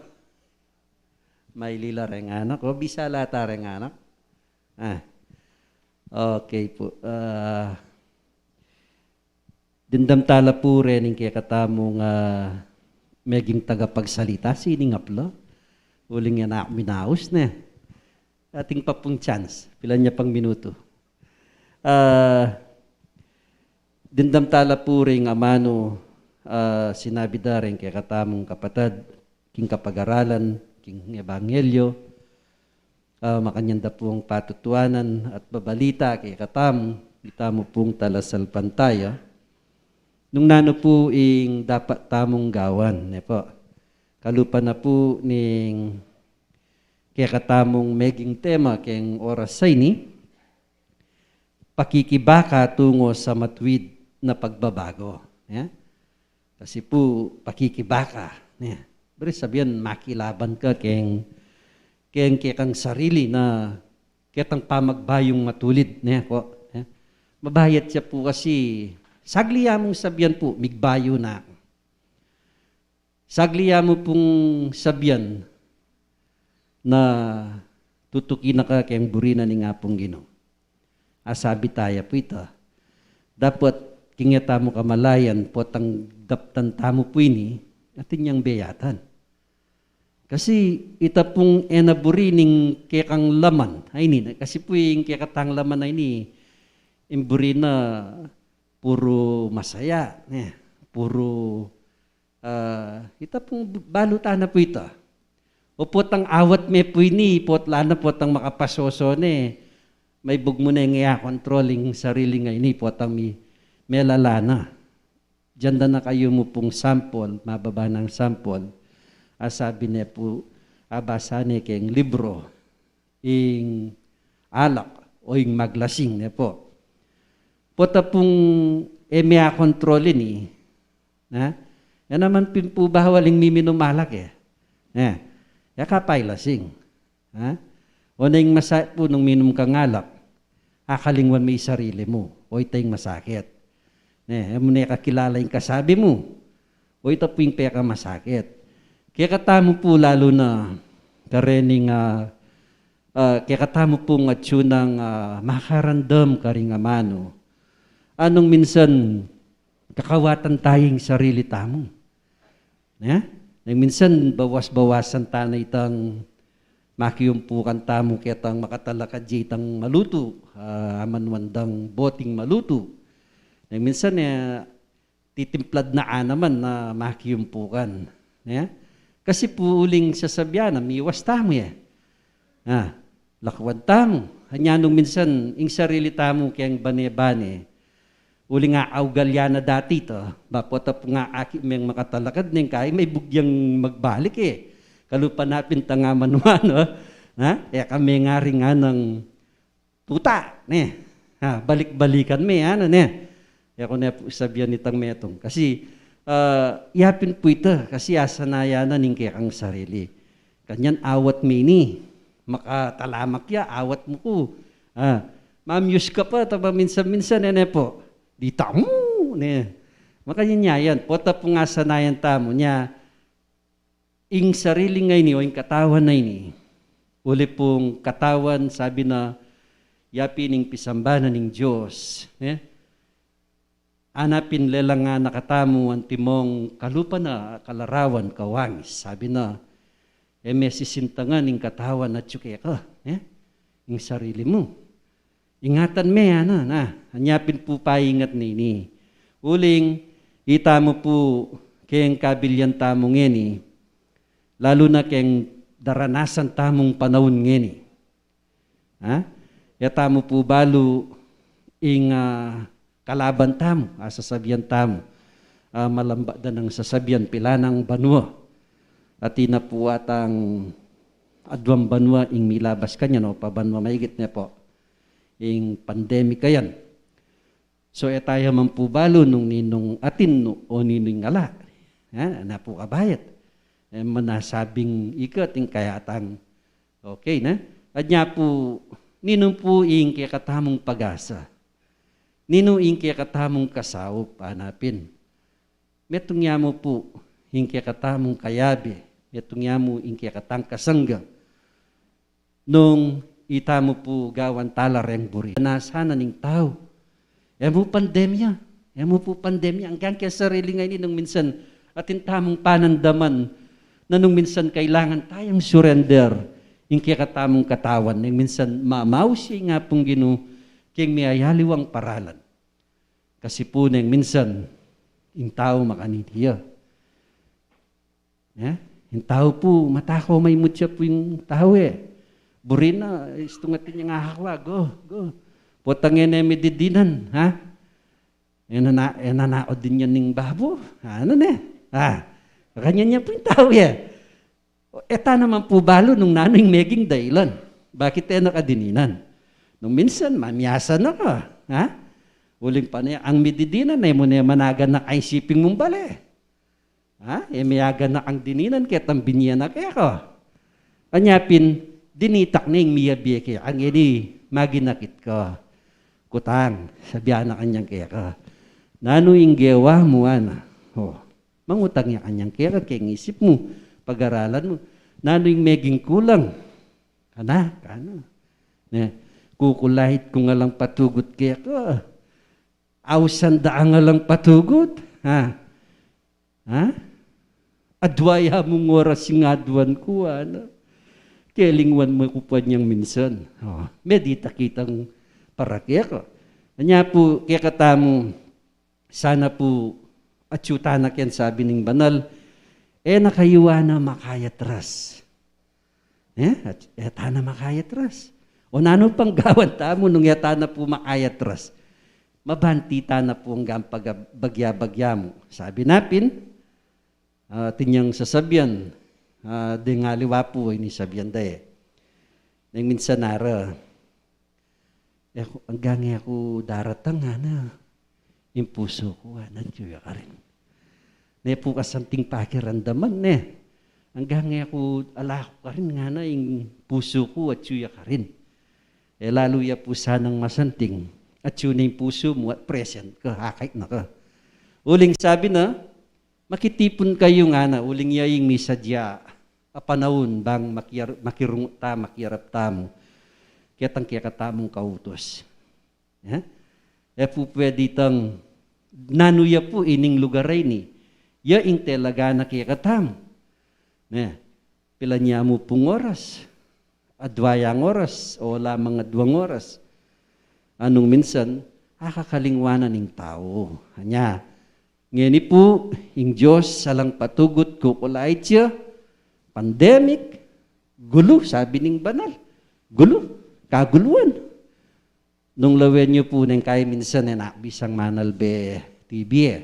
Mailila reng anak. O, bisa la ta reng anak. A. Okay pu. A, dimdam tala pu reng kekatamung, a, meging tagapagsalita, sining apla. Uling yan a minaus ne. Atin pa pung chance. Pilan ya pang minutu. A, dimdam tala pu ring amanu, a, sinabi da reng kekatamung kapatad, king kapagaralan, king ebanghelyo, a, makanyan da pung patutuanan at babalita kekatamu, itamu pung talasalpantaya, nung nanu pu ing dapat tamung gawan, ne pu. Kalupa na pu ning kekatamung meging tema keng oras a ini, pakikibaka tungo sa matuwid na pagbabago. Ya? Kasi pu, pakikibaka. Ya. Buri sabian, makilaban ka keng, keng kekang sarili na ketang pamagbayung matulid. Ya, pu. Ya. Mabayat ya pu kasi, sagli ya mung sabian pu, migbayu na. Sagli ya mu pung sabian na tutuki na ka keng buri na ning Apung Ginu. Asabi taya pu ita. Dapat king e tamu kamalayan, potang daptan tamu pu ini, atin yang beyatan. Kasi ita pung e na buri ning kekang laman a ini, kasi pu ing kekatang laman a ini, ing buri na puru masaya, ne, puru A, ita pung balu ta na pu ita. O potang awat me pu ini, potla na potang makapasoso ne, maibug mu ne nge a control ing sarili nga ini, potang mi, melala na. Dian da na kayu mu pung sample, mababa nang sample. A sabi ne pu, a basa ne keng libro, ing alak o ing maglasing ne pu. Pota pung e me a control ini, na? E naman pin pu bawal ing miminum alak e. E, e ka pailasing. Ha? O na ing masa pu nung minum kang alak, akalingwan me ing sarili mu. O ita ing masakit. Ne, e mu ne kakilala ing kasabi mu. O ita pu ing pekamasakit. Kekatamu pu lalu na karening, a, a, kekatamu pung atyu nang, a, makarandam karing amanu. Anung minsan kakawatan taya ing sarili tamu. Ne? Nung minsan bawas-bawasan ta na itang makiumpukan tamu ketang makatalakad ya itang malutu, ah, amanuan dang boting malutu. Neng minsan, eh, titimplad na naman na makiumpukan. Ne? Kasi pu uling sasabian na miwas tamu, eh. Ah, lakwan tamu. Anya nung minsan, ing sarili tamu keng bane-bane. Uling augal ya na dati to, ba pota pu nga aki meng makatalakad neng kai, maibugyang magbalik, eh. Kalupa na pin tang amanuan, no? Ha? E kami ngari nganang tuta, ne? Ha, balik-balikan me, ana, ne? E ku ne pu sabian itang metung. Kasi, ah, ya pin pu ita, kasi asanayan na ning kekang sarili. Kanyan awat me ini, makatalamak ya, awat mu ku. Ah, mamyus ka pa, ta maminsan-minsan, e ne pu. Di tamu, ne? Makanyan ya yan. Pota pung asanayan tamu, nya, ing sarili ngeni o ing katawan a ini. Uli pung katawan, sabi na, ya pin ing pisamban na ning Dios, ne? Ana pin lelangan na katamu antimong kalupa na kalarawan kawangis. Sabi na, e me sisintangan ing katawan atyu keka, eh? Ing sarili mu. Ingatan me, ana, na. Anya pin pu paingat nini. Uling, itamu pu keng kabilian tamu ngeni, lalu na keng daranasan tamung panaun ngeni. Ha? E tamu pu balu ing, ah, kalaban tamu, ah, sasabian tamu. Ah, malamba da nang sasabian pila nang banua. Atin na pu atang aduang banua ing milabas kanyan, o pabanua maigit ne pu. Ing pandemic yan. So, e taya man pu balu nung ninung atin nu o ninung ala. Ha? Na pu kabayat. E, manasabing ikat ing kayatang. Okay, ne? Anya pu, ninu pu ing kekatamung pag-asa? Ninu ing kekatamung kasaup, ana pin? Metung ya mu pu ing kekatamung kayabe, metung ya mu ing kekatang kasangga. Nung itamu pu gawan tala reng buri. Nasa na ning tau. E mu pandemya. E mu pu pandemya. Anggang keng sarili ngeni nung minsan atin tamung panandaman na nung minsan kailangan tayang surrender ing kekatamung katawan. Nung minsan mamausi nga pung Ginu keng miyayaliwang paralan. Kasi pu neng minsan ing tau makanini ya. Eh? Ing tau pu, matako maimut ya pu ing tau, e. Buri na, istung atin yang ahakwa, go, go. Potang e ne mididinan, ha? E na, e na, naod din yan ning babo. Ano ne? Ha? Kanyan ya pu ing tau, e. E ta naman pu balu nung nanu ing meging dailan. Bakit e na ka dininan? Nung minsan, mamiasa na ka, ha? Uling pane, ang mididinan, e mu ne managan na kain siping mung bale. Ha? E, miyagan na kang dininan ketang binye na keka. Anya pin, dinitak na ing miyabie keka ngeni maginakit ka. Kutang, sabian na kanyan keka. Nanu ing gewa mu, ana? O, mangutang ya kanyan keka, keng isip mu, pag-aralan mu. Nanu ing meging kulang? Kana, kana. Ne, kukulait ku nga lang patugut keka. Ausan da nga lang patugut. Ha? Ha? Adwa ya mung oras ing aduan ku, ana. Kelingwan mu ku pa nyang minsan. O, meditate kitang para keka. Anya pu, kekatamu, sana pu, atyu tana keng sabi ning banal, e na kayu, ana, makayatras. Eh, at, e tana makayatras. O nanu pang gawan tamu nung e tana pu makayatras? Mabanti tana pu anggang pag-, bagya-bagya mu. Sabi na pin, ah, atin yang sasabian, ah, deng aliwa pu, ini sabian da, e. Neng minsan ara, e ku, anggang e ku daratang, ana, ing pusu ku, ana, atyu ya karin. Ne pu kasanting pakiramdaman, ne. Anggang e ku ala ku karin, ngana, ing pusu ku atyu ya karin. E lalu ya pu sanang masanting, atyu ne ing pusu mu at present ka, akit na ka. Uling sabi na, makitipun kayu, ngana, uling ya ing misadya a panaun bang makiyar-, makirungut ta, makiyarap tamu ketang kekatamung kautus. E? E pu pwede itang nanu ya pu ining lugar a ini, ya ing talaga na kekatamu. Ne, pilan ya mu pung oras. adwa yang oras, o ala mang adwang oras. Nung minsan, akakalingwanan ing tau. Anya, ngeni pu, ing Dios alang patugut kukulait ya, pandemic, gulu, sabi ning banal. Gulu, kaguluan. Nung lawen yu pu neng kaya minsan e na bisang manalbe T V e.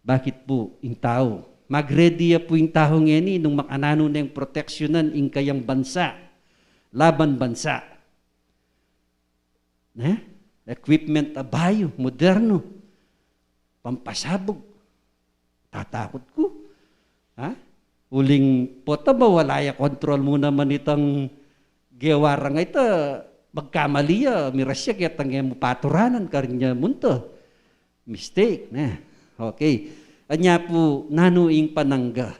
Bakit pu ing tau? Mag-ready ya pu ing tau ngeni nung makananu neng proteksyonan ing kayang bansa. Laban bansa. Ne? Equipment a bayu, moderno. Pampasabug. Tatakut ku. Ha? Uling pota ba wala ya kontrol mu naman itang gewara nga ita, magkamali ya, miras ya, ketang e mu paturanan, karin ya munta. Mistake, ne? Okay. Anya pu, nanu ing panangga?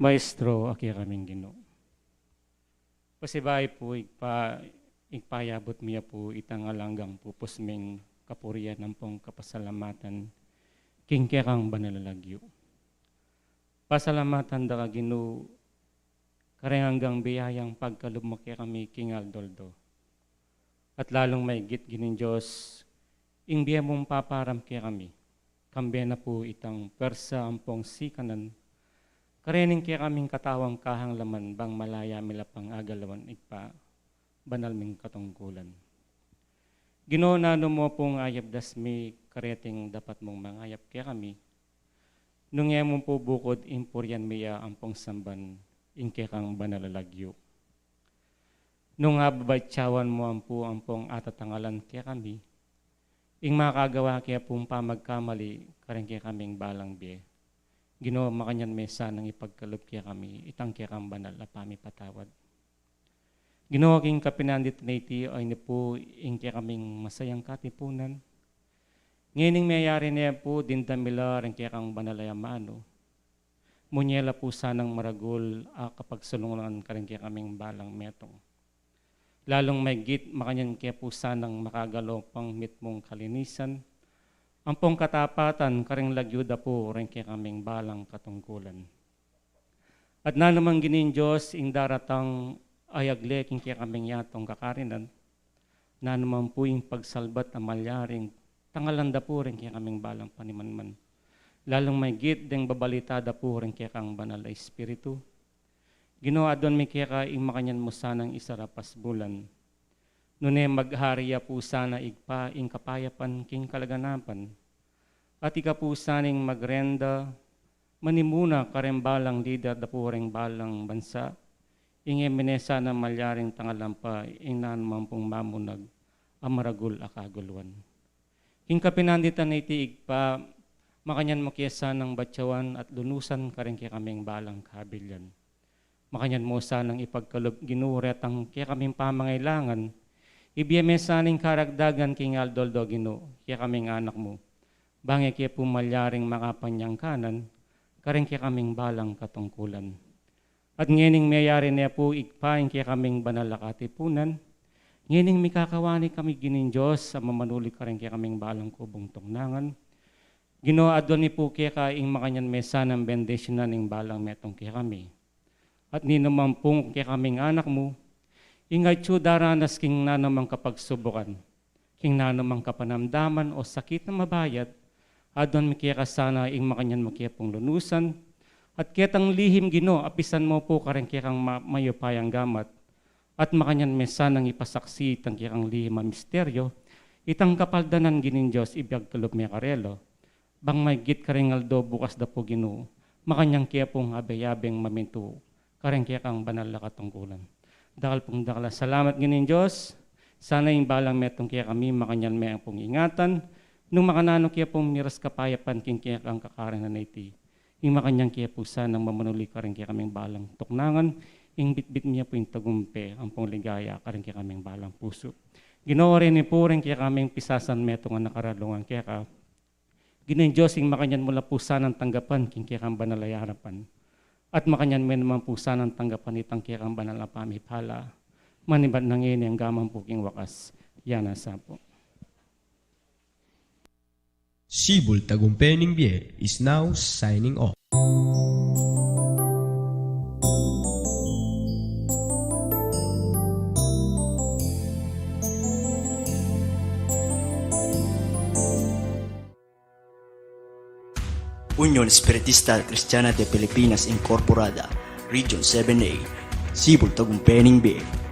Maestro, a kekaming Ginu. Pasibayu pu, Ibpa, ipayabut mi ya pu itang alang anggang pupus ming kapurian ampong kapasalamatan king kekang banal a lagyu. Pasalamatan da ka, Ginu, kareng anggang biyayang pagkalub mu kekami king aldo-aldo. At lalung maigit, Ginung Dios, ing bie mung paparam kekami, kambe na pu itang pwersa ampong sikanan karening kekaming katawang kahanglaman, bang malaya mi la pang agalawan, Ibpa, banal ming katungkulan. Ginu, nanu mu pung ayabdas mi kareting dapat mung mangayap kekami, nung e mu pu bukud ing purian mi ya ampong samban ing kekang banal a lagyu. Nung ababatyawan mu ampu ampong atatangalan kekami ing makagawa ke pung pamagkamali kareng kekaming balang bie, Ginu, makanyan me sanang ipagkalub kekami itang kekang banal a pamipatawad. Ginu, king kapinanditan a iti, ayni pu ing kekaming masayang katipunan. Ngening meyari ne pu, dimdam mi la reng kekang banal a amanu. Munye la pu sanang maragul a kapagsulungan kareng kekaming balang metung. Lalung maigit, makanyan ke pu sanang makagalaw pang mitmung kalinisan ampong katapatan kareng lagyu da pu reng kekaming balang katungkulan. At nanu mang, Ginung Dios, ing daratang a yagle king kekaming yatung kakarinan, nanu mang pu ing pagsalbat a malyaring tangalan da pu reng kekaming balang panimanman, lalung maigit deng babalita da pu reng kekang banal a Espiritu, Ginu, aduan mi keka ing makanyan mu sanang isarap a sbulan. Nune maghari ya pu sana, Ibpa, ing kapayapan king kaganapan. At ika pu sana ing magrenta, manimuna kareng balang lider da pu reng balang bansa, ing e mine sana malyaring tangalan pa ing nanu mang pung mamunag a maragul a kaguluan. King kapinanditan a iti, Ibpa, makanyan mu ke sanang batyawan at lunusan kareng kekaming balang kabilyan. Makanyan mu sanang ipagkalub, Ginu, retang kekaming pamangailangan. Ibie me sana ing karagdagan king aldo-aldo, Ginu, kekaming anak mu, bang e ke pu malyaring makapanyangkanan kareng kekaming balang katungkulan. At ngening meyari ne pu, Ibpa, ing kekaming banal a katipunan, ngening mikakawani kami, Ginung Dios, a mamanuli kareng kekaming balang kubung tungnangan, Ginu, aduan mi pu keka ing makanyan me sanang bendisyunan ing balang metung kekami. At ninuman pung kekaming anak mu, ing atyu daranas king nanu mang kapagsubukan, king nanu mang kapanamdaman o sakit a mabayat, aduan mi keka sana ing makanyan mu ke pung lunusan, at ketang lihim, Ginu, apisan mu pu kareng kekang ma-, mayupayang gamat, at makanyan me sanang ipasaksi itang kekang lihim a misteryo, itang kapaldanan, Ginung Dios, ipagkalub me karela. Bang maigit kareng aldo bukas da pu, Ginu, makanyan ke pung abe-abeng mamintu kareng kekang banal a katungkulan. Dakal pung dakal a salamat, Ginung Dios. Sana ing balang metung kekami, makanyan me pung ingatan nung makananu ke pung miras kapayapan king kekang kakarinan a iti. Ing makanyan ke pu sanang mamanuli kareng kekaming balang tuknangan, ing bitbit mi ya pu ing tagumpe ampong ligaya kareng kekaming balang pusu. Ginu, reni pu reng kekaming pisasan metung a nakaralungan keka, Ginung Dios, ing makanyan mu la pu sanang tanggapan king kekang banal a arapan. At makanyan me naman pu sanang tanggapan itang kekang banal a pamipala, manibat na ngeni angga man pu king wakas. Yana sa pu. Sibul Tagumpe ning Bie is now signing off. Union Espiritista Cristiana de Pilipinas Incorporada, Region seven A, Sibul Tagumpe ning Bie.